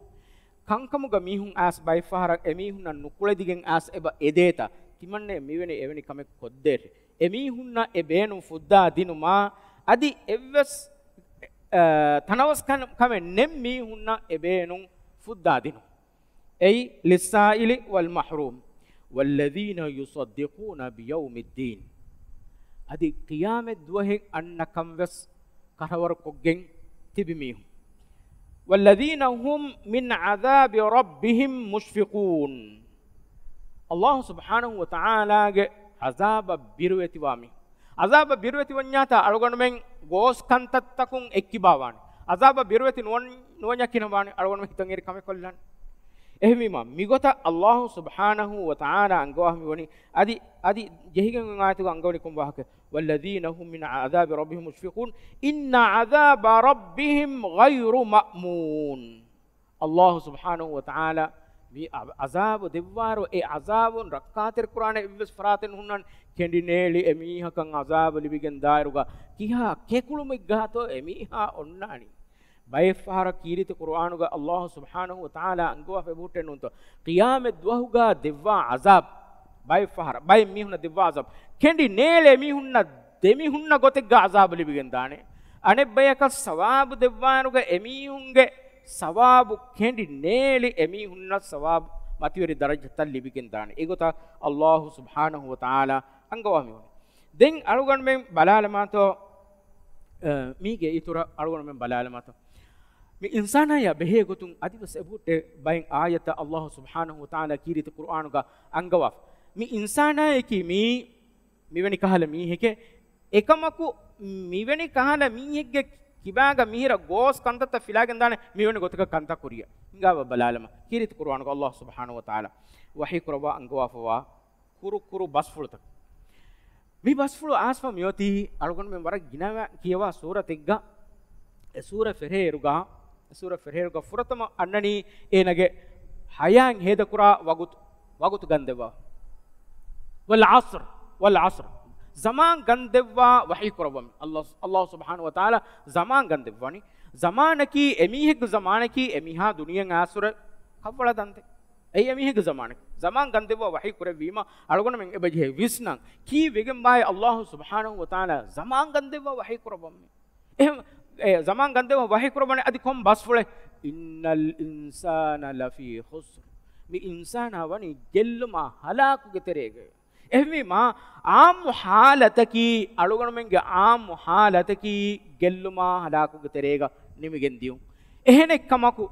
ކަންކަމުގަ މީހުން އައިސް ބައެއްފަހަރަށް އެމީހުންނަށް ނުކުޅެދިގެން އައިސް އެބަ އެދޭތަ؟ ތިމަންނެ މިވެނި އެވެނި ކަމެއް ކޮށްދޭށޭ. އެމީހުންނަށް އެ ބޭނުން ފުއްދާ ދިނުމާ، އަދި އެއްވެސް، އަ، ތަނަވަސް ކަން، ކަމެއް ނެތް މީހުންނަށް އެ ބޭނުން ފުއްދާ ދިނުން. އެއީ للسائل والمحروم. والذين يصدقون بيوم الدين. އަދި ޤިޔާމަތް ދުވަހެއް އަންނަކަން ވެސް ކަށަވަރުކޮށްގެން ތިބި މީހުން. والذين هم من عذاب ربهم مشفقون. ﷲ ސުބްޙާނަހޫ ވަތަޢާލާގެ ޢަޒާބަށް ބިރުވެތިވާ މީހުން. ޢަޒާބަށް ބިރުވެތިވަންޏާތާ އަޅުގަނޑުމެން ގޯސް ކަންތައްތަކުން އެއްކިބާވާނެ. ޢަޒާބަށް ބިރުވެތި ނުވަން-، ނުވަންޏާ ކިހިނެއް ވާނެ؟ އަޅުގަނޑުމެން ހިތަށް އެރި ކަމެއް ކޮށްލާނެ. އެހެންވީމާ، މިގޮތަށް ﷲ ސުބްޙާނަހޫ ވަތަޢާލާ އަންގަވާފަ މިވަނީ، އަދި، އަދި ޖެހިގެން އޮތް އާޔަތުގަ އަންގަވަނީ ކޮން ވާހަކަ؟ والذين هم من عذاب ربهم مشفقون إن عذاب ربهم غير مأمون. ﷲ ސުބްޙާނަހޫ ވަތަޢާލާ މި ޢަ-، ޢަޒާބު ދެއްވާއިރު، އެ ޢަޒާބުން ރައްކާތެރިކުރާނެ އެއްވެސް ފަރާތެއް ނުހުންނާނެ. ކެނޑި ނޭޅި އެމީހަކަށް ޢަޒާބު ލިބިގެން ދާއިރުގަ ކިހާ ކެކުޅުމެއްގާތޯ އެމީހާ އޮންނާނީ؟ ބައެއްފަހަރަށް ކީރިތި ޤުރުއާނުގަ ﷲ ސުބްޙާނަހޫ ވަތަޢާލާ އަންގަވާފަ އެބަހުއްޓެއް ނޫންތޯ؟ ޤިޔާމަތް ދުވަހުގަ ދެއްވާ ޢަޒާބު، ބައެއްފަހަރަށް ބައެއް މީހުންނަށް ދެއްވާ ޢަޒާބު، ކެނޑި ނޭޅި އެމީހުންނަށް ދެމިހުންނަ ގޮތެއްގަ ޢަޒާބު ލިބިގެން ދާނެ. އަނެއްބަޔަކަށް ސަވާބު ދެއްވާއިރުގަ އެމީހުންގެ ސަވާބު ކެނޑި ނޭޅި އެމީހުންނަށް ސަވާބު މަތިވެރި ދަރަޖަތައް ލިބިގެން ދާނެ. އެގޮތަށް ﷲ ސުބްޙާނަހޫ ވަތަޢާލާ އަންގަވާ މިވަނީ. ދެން އަޅުގަނޑުމެން ބަލާލަމާތޯ، އަ، މީގެ އިތުރަށް އަޅުގަނޑުމެން ބަލާލަމާތޯ. މި އިންސާނާޔާ ބެހޭ ގޮތުން އަދިވެސް އެބަހުއްޓޭ ބައެއް އާޔަތްތައް ﷲ ސުބްޙާނަހޫ ވަތަޢާލާ ކީރިތި ޤުރުއާނުގަ އަންގަވާފަ. މި އިންސާނާޔަކީ މީ މިވެނި ކަހަލަ މީހެކޭ. އެކަމަކު، މިވެނި ކަހަލަ މީހެއްގެ ކިބާގަ މިހިރަ ގޯސް ކަންތައްތައް ފިލާގެން ދާނެ މިވެނި ގޮތަކަށް ކަންތައް ކުރިޔަށް. ހިނގާބަ ބަލާލަމާ. ކީރިތި ޤުރުއާނުގަ ﷲ ސުބްޙާނަހޫ ވަތަޢާލާ ވަޙީ ކުރައްވާ އަންގަވާފަވާ ކުރު ކުރު ބަސްފުޅުތައް. މި ބަސްފުޅު އައިސްފަ މިއޮތީ އަޅުގަނޑުމެން ވަރަށް ގިނަ ކިޔަވާ ސޫރަތެއްގަ. އެ ސޫރަ ފެށޭއިރުގަ، އެ ސޫރަ ފެށޭއިރުގަ ފުރަތަމަ އަންނަނީ އޭނަގެ ޙަޔާތް ހޭދަކުރާ ވަގުތު، ވަގުތު ގަންދެއްވާ. والعصر، والعصر. ޒަމާން ގަންދެއްވާ ވަޙީ ކުރައްވަމެ. ﷲ، ﷲ ސުބްޙާނަހޫ ވަތަޢާލާ ޒަމާން ގަންދެއްވާނީ. ޒަމާނަކީ އެމީހެއްގެ ޒަމާނަކީ އެމީހާ ދުނިޔެއަށް އައިސްފަހުރެ ކަށްވަޅަ ދަންތެ. އެއީ އެމީހެއްގެ ޒަމާނެއް. ޒަމާން ގަންދެއްވާ ވަޙީ ކުރެއްވީމަ އަޅުގަނޑުމެން އެބަޖެހޭ ވިސްނަން. ކީއްވެގެންބާއޭ ﷲ ސުބްޙާނަހޫ ވަތަޢާލާ ޒަމާން ގަންދެއްވާ ވަޙީ ކުރައްވަމެ؟ އެހެން، އެ ޒަމާން ގަންދެއްވާ ވަޙީ ކުރައްވަނީ އަދި ކޮން ބަސްފުޅެއް؟ إن الإنسان لفي خسر. މި އިންސާނާ ވަނީ ގެއްލުމާ ހަލާކުގެ ތެރޭގަ. އެހެންވީމާ، އާއްމު ޙާލަތަކީ، އަޅުގަނޑުމެންގެ އާއްމު ޙާލަތަކީ ގެއްލުމާ ހަލާކުގެ ތެރޭގަ ނިމިގެން ދިޔުން. އެހެނެއްކަމަކު،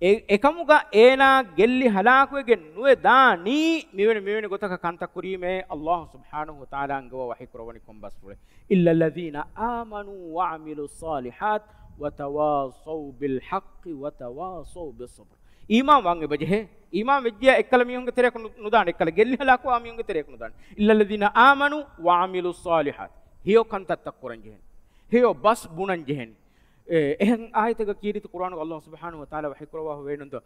އެ، އެކަމުގަ އޭނާ ގެއްލި ހަލާކުވެގެން ނުވެ ދާނީ މިވެނި، މިވެނި ގޮތަކަށް ކަންތައް ކުރީމޭ. ﷲ ސުބްޙާނަހޫ ވަތަޢާލާ އަންގަވާ ވަޙީ ކުރައްވަނީ ކޮން ބަސްފުޅެއް؟ إلا الذين آمنوا وعملوا الصالحات وتواصوا بالحق وتواصوا بالصبر. އީމާން ވާން އެބަޖެހޭ. އީމާން ވެއްޖިޔާ އެއްކަލަ މީހުންގެ ތެރެއަކު ނު-، ނުދާނެ. އެއްކަލަ ގެއްލި ހަލާކުވާ މީހުންގެ ތެރެއަކު ނުދާނެ. إلا الذين آمنوا وعملوا الصالحات. ހެޔޮ ކަންތައްތައް ކުރަން ޖެހެނީ. ހެޔޮ ބަސް ބުނަން ޖެހެނީ. އެ، އެހެން އާޔަތެއްގަ ކީރިތި ޤުރުއާނުގަ ﷲ ސުބްޙާނަހޫ ވަތަޢާލާ ވަޙީ ކުރައްވާފަ ވޭނުންތޯ؟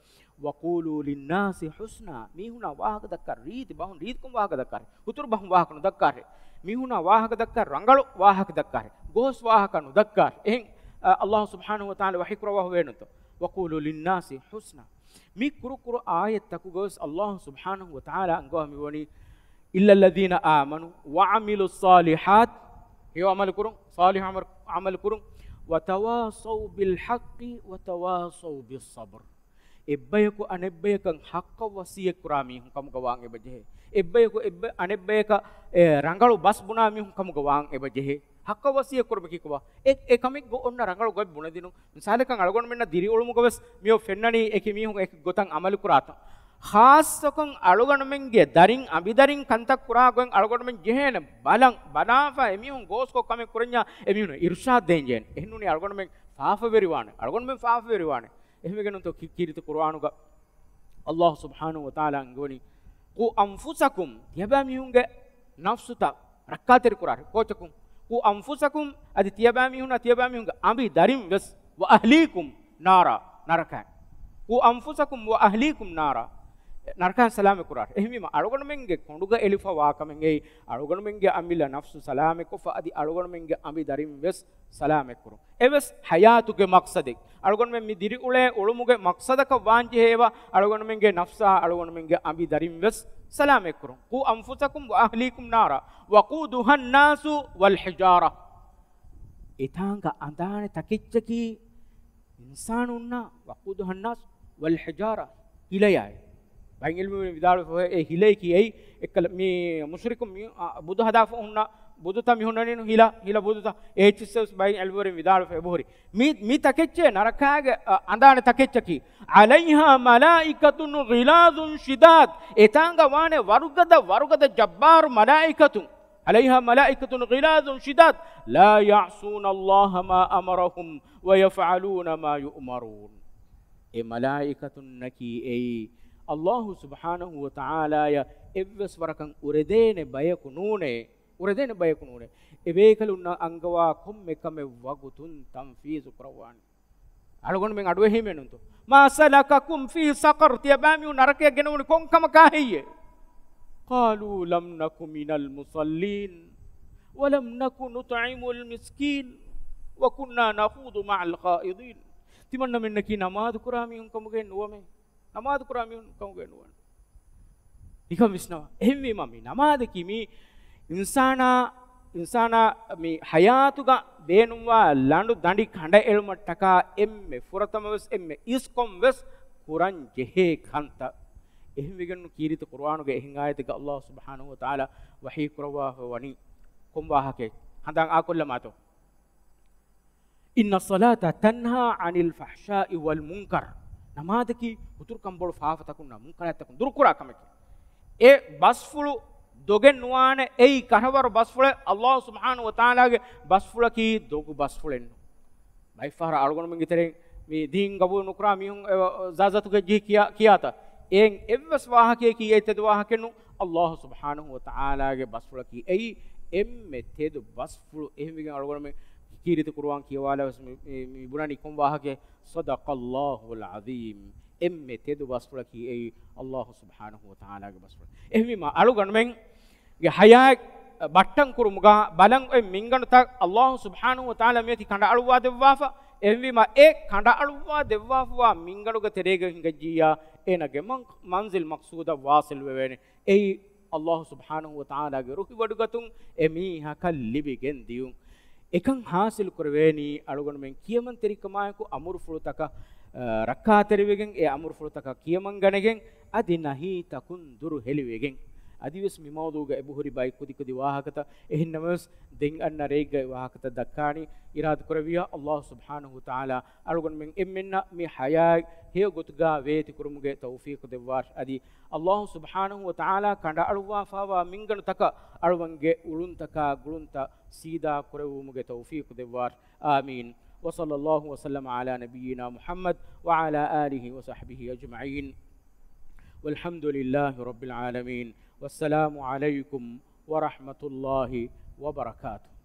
وقولوا للناس حسنا. މީހުނާ ވާހަކަ ދައްކާ ރީތި ބަހުން، ރީތިކޮށް ވާހަކަ ދައްކާށޭ. ހުތުރު ބަހުން ވާހަކަ ނުދައްކާށޭ. މީހުނާ ވާހަކަ ދައްކާ ރަނގަޅު ވާހަކަ ދައްކާށޭ. ގޯސް ވާހަކަ ނުދައްކާށޭ. އެހެން، އަ، ﷲ ސުބްޙާނަހޫ ވަތަޢާލާ ވަޙީ ކުރައްވާފަ ވޭނުންތޯ؟ وقولوا للناس حسنا. މި ކުރު ކުރު އާޔަތްތަކުގަވެސް ﷲ ސުބްޙާނަހޫ ވަތަޢާލާ އަންގަވާ މިވަނީ إلا الذين آمنوا وعملوا الصالحات، ހެޔޮ ޢަމަލު ކުރުން، ޞާލިޙު ޢަމަލު، ޢަމަލު ކުރުން، وتواصوا بالحق وتواصوا بالصبر. އެއްބަޔަކު އަނެއްބަޔަކަށް ޙައްޤަށް ވަޞިއްޔަތް ކުރާ މީހުން ކަމުގަ ވާން އެބަޖެހޭ. އެއްބަޔަކު އެއްބަ-، އަނެއްބަޔަކަށް، އެ، ރަނގަޅު ބަސް ބުނާ މީހުން ކަމުގަ ވާން އެބަޖެހޭ. ޙައްޤަށް ވަޞިއްޔަތް ކުރުމަކީ ކޮބާ؟ އެ، އެ ކަމެއް ގޮ-، އޮންނަ ރަނގަޅު ގޮތް ބުނެދިނުން. މިސާލަކަށް އަޅުގަނޑުމެންނަށް ދިރިއުޅުމުގަވެސް މިއޮތް ފެންނަނީ އެކި މީހުން އެކި ގޮތަށް ޢަމަލު ކުރާތަން. ޚާއްޞަކޮށް އަޅުގަނޑުމެންގެ ދަރިން އަނބިދަރިން ކަންތައް ކުރާ ގޮތް އަޅުގަނޑުމެން ޖެހޭނެ ބަލަން، ބަލާފަ އެމީހުން ގޯސްކޮށް ކަމެއް ކުރަންޏާ އެމީހުން އިރުޝާދް ދޭން ޖެހޭނެ. އެހެންނޫނީ އަޅުގަނޑުމެން ފާފަވެރިވާނެ. އަޅުގަނޑުމެން ފާފަވެރިވާނެ. އެހެންވެގެން ނޫންތޯ ކީ-، ކީރިތި ޤުރުއާނުގަ ﷲ ސުބްޙާނަހޫ ވަތަޢާލާ އަންގަވަނީ، "قوا أنفسكم"، ތިޔަބައިމީހުންގެ ނަފްސުތައް ރައްކާތެރިކުރާށެ. ކޯޗަކުން؟ "قوا أنفسكم"، އަދި ތިޔަބައިމީހުންނާ ތިޔަބައިމީހުންގެ އަނބި ދަރިން ވެސް، "وأهليكم نارا"، ނަރަކައިން. "قوا أنفسكم وأهليكم نارا"، ނަރަކައިން ސަލާމަތް ކުރާށެ. އެހެންވީމަ، އަޅުގަނޑުމެންގެ ކޮނޑުގަ އެޅިފަ ވާ ކަމެއް އެއީ، އަޅުގަނޑުމެންގެ އަމިއްލަ ނަފްސު ސަލާމަތްކޮށްފަ، އަދި އަޅުގަނޑުމެންގެ އަނބި ދަރިން ވެސް ސަލާމަތްކުރުން. އެވެސް ޙަޔާތުގެ މަޤްޞަދެއް. އަޅުގަނޑުމެން މި ދިރިއުޅޭ އުޅުމުގެ މަޤްޞަދަކަށް ވާންޖެހޭވާ، އަޅުގަނޑުމެންގެ ނަފްސާ، އަޅުގަނޑުމެންގެ އަނބި ދަރިން ވެސް ސަލާމަތްކުރުން. "قوا أنفسكم وأهليكم نارا وقودها الناس والحجارة". އެތާނގަ އަނދާނެ ތަކެއްޗަކީ އިންސާނުންނާ، "وقودها الناس والحجارة"، ހިލަޔާއި. ބައެއް ޢިލްމުވެރިން ވިދާޅުވެފަ އެ ހިލައަކީ އެއީ، އެއްކަލަ މި މުޝްރިކު މި، އަ، ބުދު ހަދާފަ ހުންނަ ބުދުތައް މި ހުންނަނީނު ހިލަ، ހިލަ ބުދުތައް. އެ އެއްޗިއްސެވެސް ބައެއް ޢިލްމުވެރިން ވިދާޅުވެފަ އެބަހުރި. މި، މި ތަކެއްޗޭ ނަރަކާގެ، އަ، އަނދާނެ ތަކެއްޗަކީ. "عليها ملائكة غلاظ شداد". އެތާނގަ ވާނެ ވަރުގަދަ، ވަރުގަދަ ޖައްބާރު މަލާއިކަތުން. "عليها ملائكة غلاظ شداد لا يعصون الله ما أمرهم ويفعلون ما يؤمرون". އެ މަލާއިކަތުންނަކީ އެއީ، ﷲ ސުބްޙާނަހޫ ވަތަޢާލާޔަށް އެއްވެސް ވަރަކަށް އުރެދޭނެ ބަޔަކު ނޫނޭ، އުރެދޭނެ ބަޔަކު ނޫނޭ. އެބޭކަލުންނަށް އަންގަވާ ކޮންމެ ކަމެއް ވަގުތުން ތަންފީޒު ކުރައްވާނެ. އަޅުގަނޑުމެން އަޑުއެހީމެއްނުތޯ؟ "ما سلككم في سقر"، ތިޔަބައިމީހުން ނަރަކަޔަށް ގެނެވުނީ ކޮން ކަމަކާ ހެއްޔޭ؟ "قالوا لم نك من المصلين ولم نك نطعم المسكين وكنا نخوض مع الخائضين". ތިމަންނަމެންނަކީ ނަމާދު ކުރާ މީހުން ކަމުގައެއް ނުވަމޭ. ނަމާދު ކުރާ މީހުން ކަމުގައެއް ނުވަން. ނިކަން ވިސްނަވާ. އެހެންވީމަ، މި ނަމާދަކީ މީ އިންސާނާ، އިންސާނާ މި ޙަޔާތުގަ ބޭނުންވާ ލަނޑު ދަނޑި ކަނޑައެޅުމަށްޓަކާ އެންމެ ފުރަތަމަވެސް، އެންމެ އިސްކޮންވެސް ކުރަން ޖެހޭ ކަންތައް. އެހެންވެގެން ކީރިތި ޤުރުއާނުގެ އެހެން އާޔަތެއްގަ ﷲ ސުބްޙާނަހޫ ވަތަޢާލާ ވަޙީ ކުރައްވާފަ ވަނީ ކޮން ވާހަކައެއް؟ ހަނދާން އާކޮށްލަމާތޯ؟ إن الصلاة تنهى عن الفحشاء والمنكر. ނަމާދަކީ ހުތުރުކަން ބޮޑު ފާފަތަކުންނާ މުންކަރާތްތަކުން ދުރުކުރާ ކަމެކޭ. އެ ބަސްފުޅު ދޮގެއް ނުވާނެ، އެއީ ކަށަވަރު ބަސްފުޅެއް. ﷲ ސުބްޙާނަހޫ ވަތަޢާލާގެ ބަސްފުޅަކީ ދޮގު ބަސްފުޅެއްނު. ބައެއްފަހަރަށް އަޅުގަނޑުމެންގެ ތެރެއިން މި ދީން ގަބޫލު ނުކުރާ މީހުން އެ، ޒާޒަތުގެ ޖިހި ކިޔާ، ކިޔާތަ؟ އެއިން އެއްވެސް ވާހަކަޔަކީ އެއް ތެދު ވާހަކައެއްނު. ﷲ ސުބްޙާނަހޫ ވަތަޢާލާގެ ބަސްފުޅަކީ އެއީ އެންމެ ތެދު ބަސްފުޅު. އެހެންވެގެން އަޅުގަނޑުމެން ކީރިތި ޤުރުއާން ކިޔަވާލާވެސް މި، މި، މި ބުނަނީ ކޮން ވާހަކައެއް؟ صدق الله العظيم. އެންމެ ތެދު ބަސްފުޅަކީ އެއީ ﷲ ސުބްޙާނަހޫ ވަތަޢާލާގެ ބަސްފުޅު. އެހެންވީމަ، އަޅުގަނޑުމެންގެ ޙަޔާތް ބައްޓަން ކުރުމުގަ ބަލަން އޮތް މިންގަނޑުތައް ﷲ ސުބްޙާނަހޫ ވަތަޢާލާ މިއޮތީ ކަނޑައަޅުއްވާ ދެއްވާފަ. އެހެންވީމަ، އެ ކަނޑައަޅުއްވާ ދެއްވާފަވާ މިންގަނޑުގެ ތެރޭގަ ހިނގައްޖިއްޔާ، އޭނަގެ މަން-، މަންޒިލް މަޤްޞޫދަށް ވާޞިލް ވެވޭނެ. އެއީ ﷲ ސުބްޙާނަހޫ ވަތަޢާލާގެ ރުހިވޮޑިގަތުން އެމީހަކަށް ލިބިގެން ދިޔުން. އެކަން ޙާޞިލް ކުރެވޭނީ އަޅުގަނޑުމެން ކިޔަމަންތެރިކަމާއެކު އަމުރުފުޅުތަކަށް، އަ، ރައްކާތެރިވެގެން، އެ އަމުރުފުޅުތަކަށް ކިޔަމަންގަނެގެން، އަދި ނަހީތަކުން ދުރު ހެލިވެގެން. އަދިވެސް މި މައުޟޫގަ އެބަހުރި ބައެއް ކުދި ކުދި ވާހަކަތައް، އެހެންނަމަވެސް ދެން އަންނަ ރެއެއްގައި ވާހަކަތައް ދައްކާނީ. އިރާދަ ކުރެއްވިއްޔާ، ﷲ ސުބްޙާނަހޫ ވަތަޢާލާ އަޅުގަނޑުމެން އެންމެންނަށް މި ޙަޔާތް ހެޔޮ ގޮތުގަ ވޭތި ކުރުމުގެ ތައުފީޤު ދެއްވާށި. އަދި ﷲ ސުބްޙާނަހޫ ވަތަޢާލާ ކަނޑައަޅުއްވާފައިވާ މިންގަނޑުތަކަށް އަޅުގަނޑުގެ އުޅުންތަކާ ގުޅުންތައް ސީދާ ކުރެއްވުމުގެ ތައުފީޤު ދެއްވާށި. آمين. وصلى الله وسلم على نبينا محمد وعلى آله وصحبه أجمعين. والحمد لله رب العالمين. والسلام عليكم ورحمة الله وبركاته.